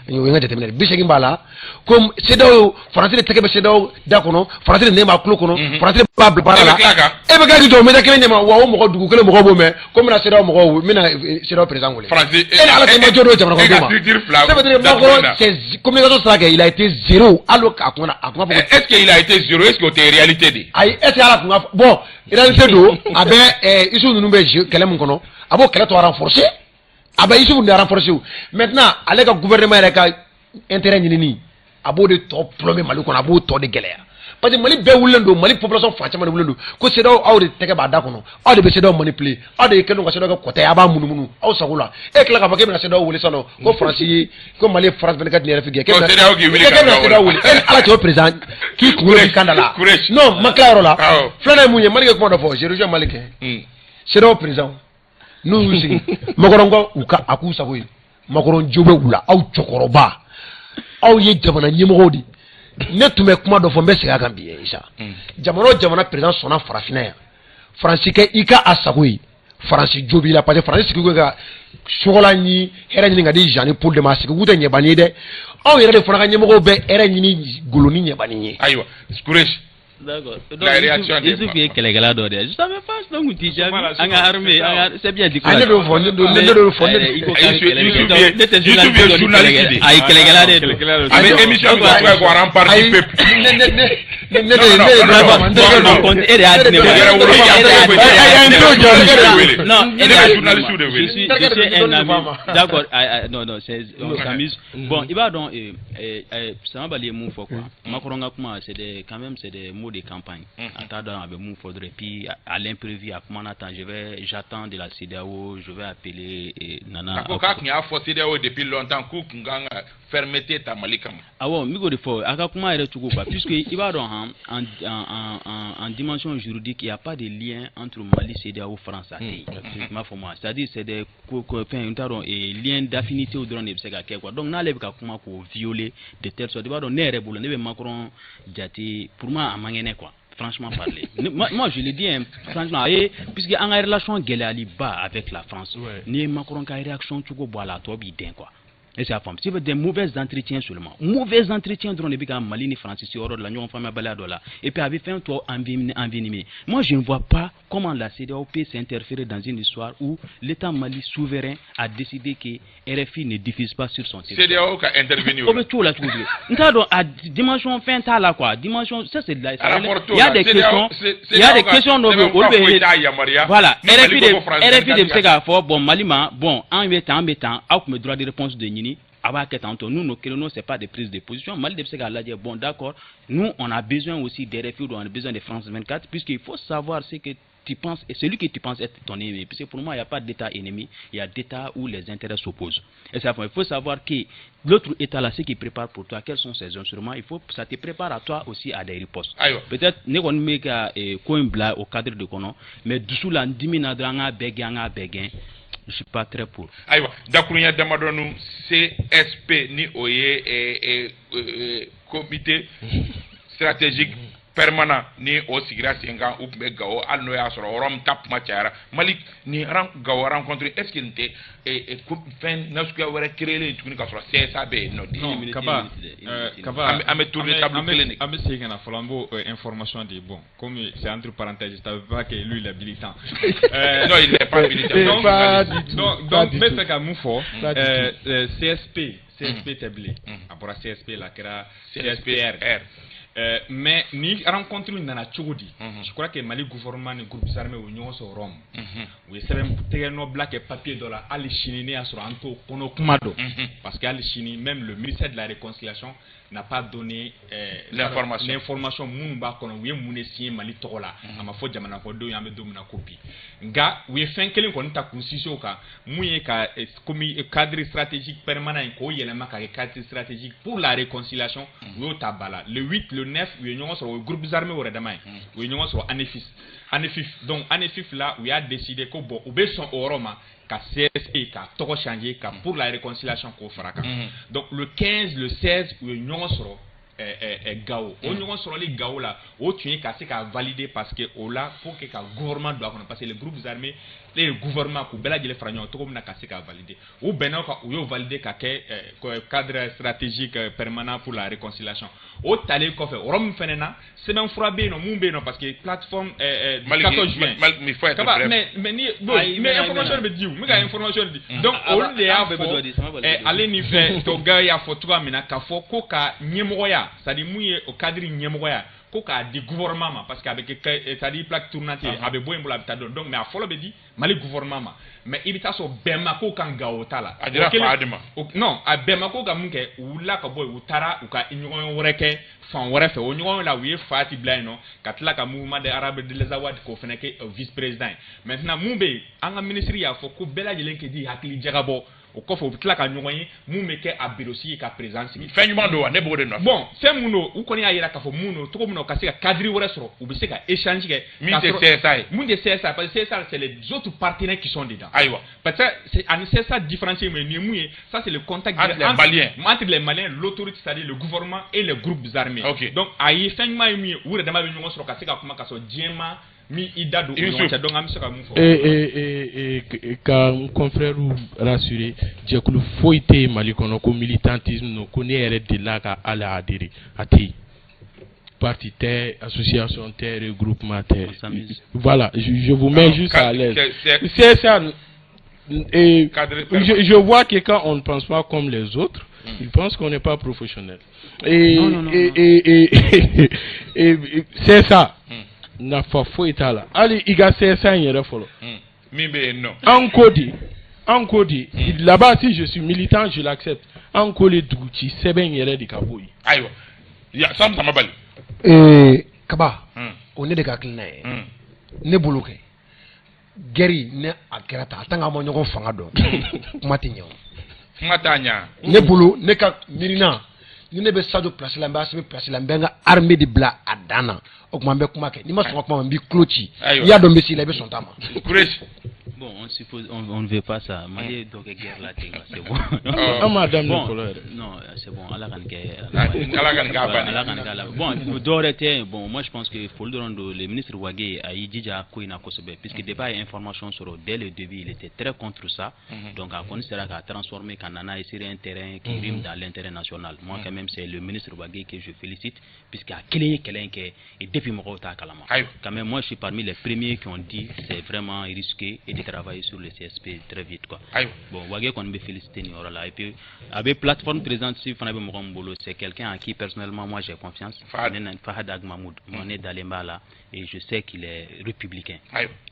ye, o ye n ka jateminɛ ye, 80 b'a la ko CEDEAO, Faransi de tɛgɛ bɛ CEDEAO da kɔnɔ, Faransi de nɛn b'a tulo kɔnɔ, Faransi de b'a bila baara la. E bɛ kila k'i jɔ média kelen ɲɛma wa, o mɔgɔ dugu kelen mɔgɔw b'o mɛn ko n bɛna CEDEAO mɔgɔw, n bɛna CEDEAO président wele. E ni Ala cɛ, ma jɔ don jamana kɔnɔdenw ma. Ça veut dire Macron, c'est communication sera kɛ, il a été zéro. Hali a kun a kun fɔ. Est-ce qu'il a été zéro? Est-ce que o tɛ réalité de? Ayi, est-ce que ala kun ka bon réalité don? A bɛ Isufu ninnu bɛ kɛlɛ mun kɔnɔ, a b'o kɛlɛ tɔ renforcer, a bɛ Isufu de renforcer. Maintenant, ale ka gouvernement yɛrɛ ka intérêt ɲinini, a b'o de tɔ plomber Mali kɔnɔ, a b'o tɔ de gɛlɛya, parce que Mali bɛɛ wulilen don, Mali population fan caman de wulilen don ko CEDEAO, aw de tɛgɛ b'a da kɔnɔ, aw de bɛ CEDEAO manipuler, aw de kɛlen don ka CEDEAO kɛ kɔtɛ ye, a b'a munumunu aw sago la. E tila k'a fɔ k'e bɛna CEDEAO wele sisan nɔ, ko Faransi ye, ko Mali ye France 24 ni RFI gɛn, k'e bɛna CEDEAO wele. E ni Ala cɛ, o président k'i kunkolo b'i kan da la. Non, ma tila yɔrɔ la. Filanan ye mun ye? Mali kɛ kuma dɔ fɔ, je rejoins Mali kɛ. CEDEAO président n'u y'u sigi, Macron ko u ka a k'u sago ye. Macron jo bɛ u la. Aw cɛkɔrɔba, aw ye jamana ɲɛmɔgɔw de. Ne tun bɛ kuma dɔ fɔ, n bɛ segin a kan bi. Isa, jamana o jamana président sɔnna farafinna yan, Faransi kɛ i ka a sago ye, Faransi jo b'i la, parce que Faransi sigi ko ka sogola ni hɛrɛ ɲini ka di Jean ni Paul de ma. A sigi k'u tɛ ɲɛbani ye dɛ. Anw yɛrɛ de fana ka ɲɛmɔgɔw bɛ hɛrɛ ɲini golo ni ɲɛbani ye. Ayiwa, Kureshi. D'accord. La réaction. Donc, Youssouf ye kɛlɛkɛla dɔ de ye. Je savais pas, donc tu jaabi. An ka armée, an ka, c'est bien dit. Ah, ne de fɔ, ne de fɔ, ne. I ko k'a bɛ kɛlɛ Youssouf kɛ. Ne tɛ Youssouf ye journaliste de ye. Ayi, kɛlɛkɛla de don. A bɛ émission min kɛ ko rempart du peuple. Ne ne ne ne ne de ne de Non, e de y'a di ne ma. Yɛrɛ wolo. E de y'a di ne ma. Non, Ne bɛ journaliste de wele. Je suis un ami. D'accord. Ah, ah, non, non, c'est, on s'amuse. Bon, i b'a dɔn, Samabali ye mun fɔ quoi. Macron ka kuma, c'est des, quand même, c'est des mots de campagne. A t'a dɔn a bɛ mun fɔ dɔrɔn. Et puis, à l'imprévu, a kumana tan, je vais, j'attends de la CEDEAO, je vais appeler Nana. A ko k'a tun y'a fɔ CEDEAO depuis longtemps k'u tun kan ka fermeté ta Mali kama. Awɔ, n bɛ k'o de fɔ a ka kuma yɛrɛ cogo quoi, puisque i b'a dɔn han, en dimension juridique, il y a pas de lien entre Mali, CEDEAO, France, a tɛ yen. I m'a fɔ ma, c'est-à-dire c'est des ko fɛn, n t'a dɔn, lien d'affinité dɔrɔn de bɛ se ka kɛ quoi. Donc n'ale bɛ ka kuma k'o violer de telle sorte, i b'a dɔn, ne yɛrɛ bolo, ne bɛ Macron jate, pour moi a man kɛnɛ quoi. Franchement parler. Moi, je le dis, hein, franchement, et, puisque an ka relation gɛlɛyaliba avec la France, n'i ye Macron ka réaction cogo bɔ a la, a tɔ b'i dɛn quoi. Est-ce que y'a faamu? C'est des mauvais entretiens seulement. Mauvais entretiens dɔrɔn de bɛ ka Mali ni France se yɔrɔ dɔ la, ɲɔgɔn faamuyabaliya dɔ la. Et puis a bɛ fɛn tɔ envenimer. Moi, je ne vois pas comment la CEDEAO peut s'interférer dans une histoire où l'État Mali souverain a décidé que RFI ne diffuse pas sur son territoire. CEDEAO ka intervenir. O bɛ t'o la cogo di? N t'a dɔn, a dimension fɛn t'a la quoi. Dimension, ça c'est de la. Rapport Il y a des questions, il y a des questions dɔ bɛ yen, olu bɛ bɛ, voilà, RFI de bɛ se k'a fɔ bon Mali ma, bon an bɛ tan, an bɛ tan, aw tun bɛ droit de réponse de ɲini, a b'a kɛ tantôt. Nous, nos créneaux, c'est pas des prises de position. Mali de bɛ se k'a lajɛ, bon d'accord, nous on a besoin aussi d'RFI, on a besoin de France 24, puisqu'il faut savoir ce que tu penses, et celui que tu penses être ton ennemi, puisque pour moi, il n'y a pas d'État ennemi, il y a d'État où les intérêts s'opposent. Et ça, il faut savoir que l'autre État là, ce qui prépare pour toi, quels sont ses instruments, il faut, ça te prépare à toi aussi à des ripostes. Peut-être, ne kɔni bɛ ka ko in bila au cadre de kɔnɔ, mais dusu la, n dimi na dɔrɔn, an k'a bɛɛ gɛn, an k'a bɛɛ gɛn, je suis pas très pour. Ayiwa, dakurunya damadɔnu, CSP ni o ye comité stratégique permanent ni o sigira sen kan, u tun bɛ Gawo, hali n'o y'a sɔrɔ yɔrɔ min ta kuma cayara. Mali ni Gawo rencontre, est ce que nin tɛ fɛn nasuguya wɛrɛ créé len tuguni k'a sɔrɔ CSA bɛ yen nɔ? Non, Kaba, Kaba, an bɛ tour de table kelen de. An bɛ segin ka na fɔlɔ, an b'o information di. Bon, comme c'est entre parenthèses, je savais pas que lui il est militant. Non, il n'est pas militant. Donc n bɛ fɛ ka mun fɔ? CSP, CSP tɛ bilen, a bɔra CSP la, a kɛra CSPR. Mais ni rencontre nana cogo di? Je crois que Mali gouvernement ni groupes armés u ye ɲɔgɔn sɔrɔ Rome, u ye sɛbɛn tɛgɛ nɔ bila kɛ papier dɔ la. Hali sini ne y'a sɔrɔ an t'o kɔnɔ kuma dɔn, parce que hali sini même le ministère de la Réconciliation n'a pas donné l'information, l'information minnu b'a kɔnɔ, u ye mun de signé Mali tɔgɔ la, a ma fɔ jamana kɔnɔdenw ye. An bɛ don min na ko bi, nka u ye fɛn kelen kɔni ta k'u sinsin o kan, mun ye ka komi cadre stratégique permanent in k'o yɛlɛma ka kɛ cadre stratégique pour la réconciliation. U y'o ta ba la le 8, le 9, u ye ɲɔgɔn sɔrɔ, o ye groupes armés yɛrɛ dama ye, u ye ɲɔgɔn sɔrɔ Anefis, Anefif. Donc Anefif la, u y'a décidé ko bon, u bɛ sɔn o yɔrɔ ma ka CSP ka tɔgɔ changer ka pour la réconciliation k'o fara kan. Donc le 15, le 16, u ye ɲɔgɔn sɔrɔ. Gao. O ɲɔgɔn sɔrɔli Gao la, o tun ye ka se k'a valider, parce que o la, pour que ka gouvernement don a kɔnɔ, parce que les groupes armés et le gouvernement, k'u bɛɛ lajɛlen fara ɲɔgɔn kan cogo min na ka se k'a valider. U bɛnna o kan, u y'o valider ka kɛ cadre stratégique permanent pour la réconciliation. O talen kɔfɛ, o yɔrɔ min fɛnɛ na, sɛbɛnfura bɛ yen nɔ, mun bɛ yen nɔ, parce que plateforme du 14 juin. Il faut être bref. Mais ni bon, mais information bɛ di, u bɛ ka information di. Donc olu de y'a fɔ, ale ni fɛn tɔgɔ y'a fɔ cogoya min na, k'a fɔ ko ka ɲɛmɔgɔya, c'est à dire mun ye o cadre ɲɛmɔgɔya, ko k'a di gouvernement ma, parce que a bɛ kɛ, c'est à dire plaque tournante ye, a bɛ bɔ yen bolo, a bɛ taa dɔn. Donc mais a fɔlɔ bɛ di Mali gouvernement ma, mais i bɛ taa sɔrɔ bɛn ma ko kan Gawo ta la. A dira Fahad ma. Non, a bɛn ma ko ka mun kɛ, u wulila ka bɔ yen, u taara u ka ɲɔgɔn wɛrɛ kɛ fan wɛrɛ fɛ. O ɲɔgɔn la, u ye Fati bila yen nɔ, ka tila ka Mouvement des Arabes de l'Azawad k'o fana kɛ vice président ye. Maintenant, mun bɛ yen, an ka ministre y'a fɔ ko bɛɛ lajɛlen k'i di hakili jagabɔ. O kɔfɛ, u bɛ tila ka ɲɔgɔn ye mun bɛ kɛ a bureau sigi ka président sigi. Fɛn ɲuman don wa? Ne b'o de nɔfɛ. Bon, fɛn mun don, u kɔni y'a jira k'a fɔ mun don, cogo min na u ka se ka cadre wɛrɛ sɔrɔ, u bɛ se ka échange kɛ. Min tɛ CSA ye. Mun tɛ CSA, parce que CSA, c'est les autres partenaires qui sont dedans. Parce que ani CSA différencier mun ye, nin ye mun ye, ça, c'est le contact entre les Maliens. Entre les Maliens, l'autorité, c'est-à-dire le gouvernement et les groupes armés. Donc a ye fɛn ɲuman ye mun ye, u yɛrɛ dama bɛ ɲɔgɔn sɔrɔ ka se ka kuma, ka sɔrɔ diɲɛ ma min i da don u ni ɲɔgɔn cɛ. Donc an bɛ se ka mun fɔ? Ka n confrère rassurer, jɛkulu foyi tɛ yen Mali kɔnɔ ko militantisme don, ko ne yɛrɛ delila ka hali adhérer, a tɛ yen. Parti tɛ, association tɛ, regroupement tɛ. Voilà, je vous mets juste à l'aise. C'est ça. Et je vois que quand on ne pense pas comme les autres, ils pensent qu'on n'est pas professionnel. Et, Non, non, non, et c'est ça. Nafa foyi t'a la. Hali i ka CSA in yɛrɛ fɔlɔ. Min bɛ yen nɔ. An ko di, an ko di, là-bas, si je suis militant, je l'accepte. An ko le dugu ci sɛbɛn in yɛrɛ de ka bɔ yen. Ayiwa, ya Sam Samabali. Kaba, o ne de ka hakilina ye. Ne bolo kɛ guerre, ne a kɛra tan, a tant que an ma ɲɔgɔn fanga dɔn, kuma tɛ ɲɛ o. Kuma t'a ɲa. Ne bolo, ne ka miirina, ni ne bɛ Sadio place la, n bɛ Assimi place la, n bɛ n ka armée de bila a dan na. O tuma, n bɛ kuma kɛ, n'i ma sɔn ka kuma ma, n b'i tulo ci. I y'a dɔn n bɛ s'i la, i bɛ sɔn ta ma. Kureshi. Bon, on suppose, on ne veut pas ça. Mali dɔ kɛ guerre la ten, c'est bon. An m'a daminɛ fɔlɔ yɛrɛ. Non, c'est bon, Ala ka nin kɛ. Ala ka nin k'a bannen. Ala ka nin k'a la. Bon, dɔwɛrɛ tɛ. Bon, moi je pense que foli dɔrɔn don. Le ministre Wagué a y'i jija ko in na kosɛbɛ, puisque depuis a ye information sɔrɔ, dès le début, il était très contre ça. Donc a kɔni sera k'a transformer ka na n'a ye sur un terrain qui rime dans l'intérêt national. Moi quand même, c'est le ministre Wagué que je félicite, puisque a kelen ye kɛlɛ in kɛ et depuis mɔgɔw t'a kalama. Quand même, moi je suis parmi les premiers qui ont dit c'est vraiment risqué et de travailler sur le CSP très vite, quoi. Bon, Wagué kɔni bɛ féliciter nin yɔrɔ la. Et puis a bɛ plateforme présidente fana bɛ mɔgɔ min bolo, c'est quelqu'un à qui personnellement moi j'ai confiance. Fahad Ag Mahmoud. Moi ne dalen b'a la et je sais qu'il est républicain.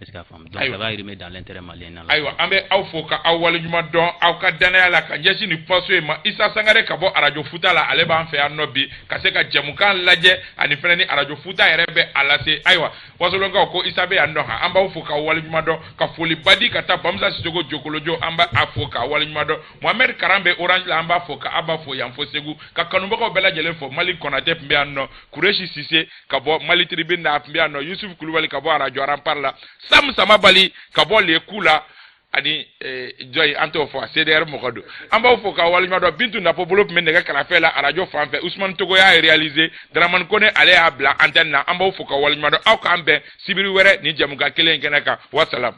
Est-ce que a faamu? Donc ça va rimer dans l'intérêt malien. Ayiwa, an bɛ aw fo ka aw waleɲuman dɔn aw ka danaya la ka ɲɛsin nin poste in ma. Isa Sangare ka bɔ arajo Futa la, ale b'an fɛ yan nɔ bi ka se ka jɛmukan lajɛ ani fɛnɛ ni arajo Futa yɛrɛ bɛ a lase. Ayiwa, wasolonkaw ko Isa bɛ yan nɔ han. An b'aw fo k'aw waleɲuman dɔn, ka foliba di ka taa Bamusa Sisoko Jokolojo, an b'a fo k'a waleɲuman dɔn. Mohamed Karan bɛ Orange la, an b'a fo ka a b'a fo yan fo Segu, ka kanubagaw bɛɛ lajɛlen fo. Mali Kɔnatɛ tun bɛ yan nɔ, Kureshi Sise ka bɔ Mali Tribune na a tun bɛ yan nɔ, Yusuf Kulubali ka bɔ arajo Rampart la, Sam Samabali ka bɔ Leku la, ani jɔn an t'o fɔ, CDR mɔgɔ don. An b'aw fo k'aw waleɲuman dɔn. Bintu Napo bolo tun bɛ nɛgɛ karafe la arajo fan fɛ. Usumani Togo y'a réalisé, Dramane Kone ale y'a bila antenne na. An b'aw fo k'aw waleɲuman dɔn. Aw k'an bɛn sibiri wɛrɛ ni jɛmukan kelen in kɛnɛ kan. Wasalam.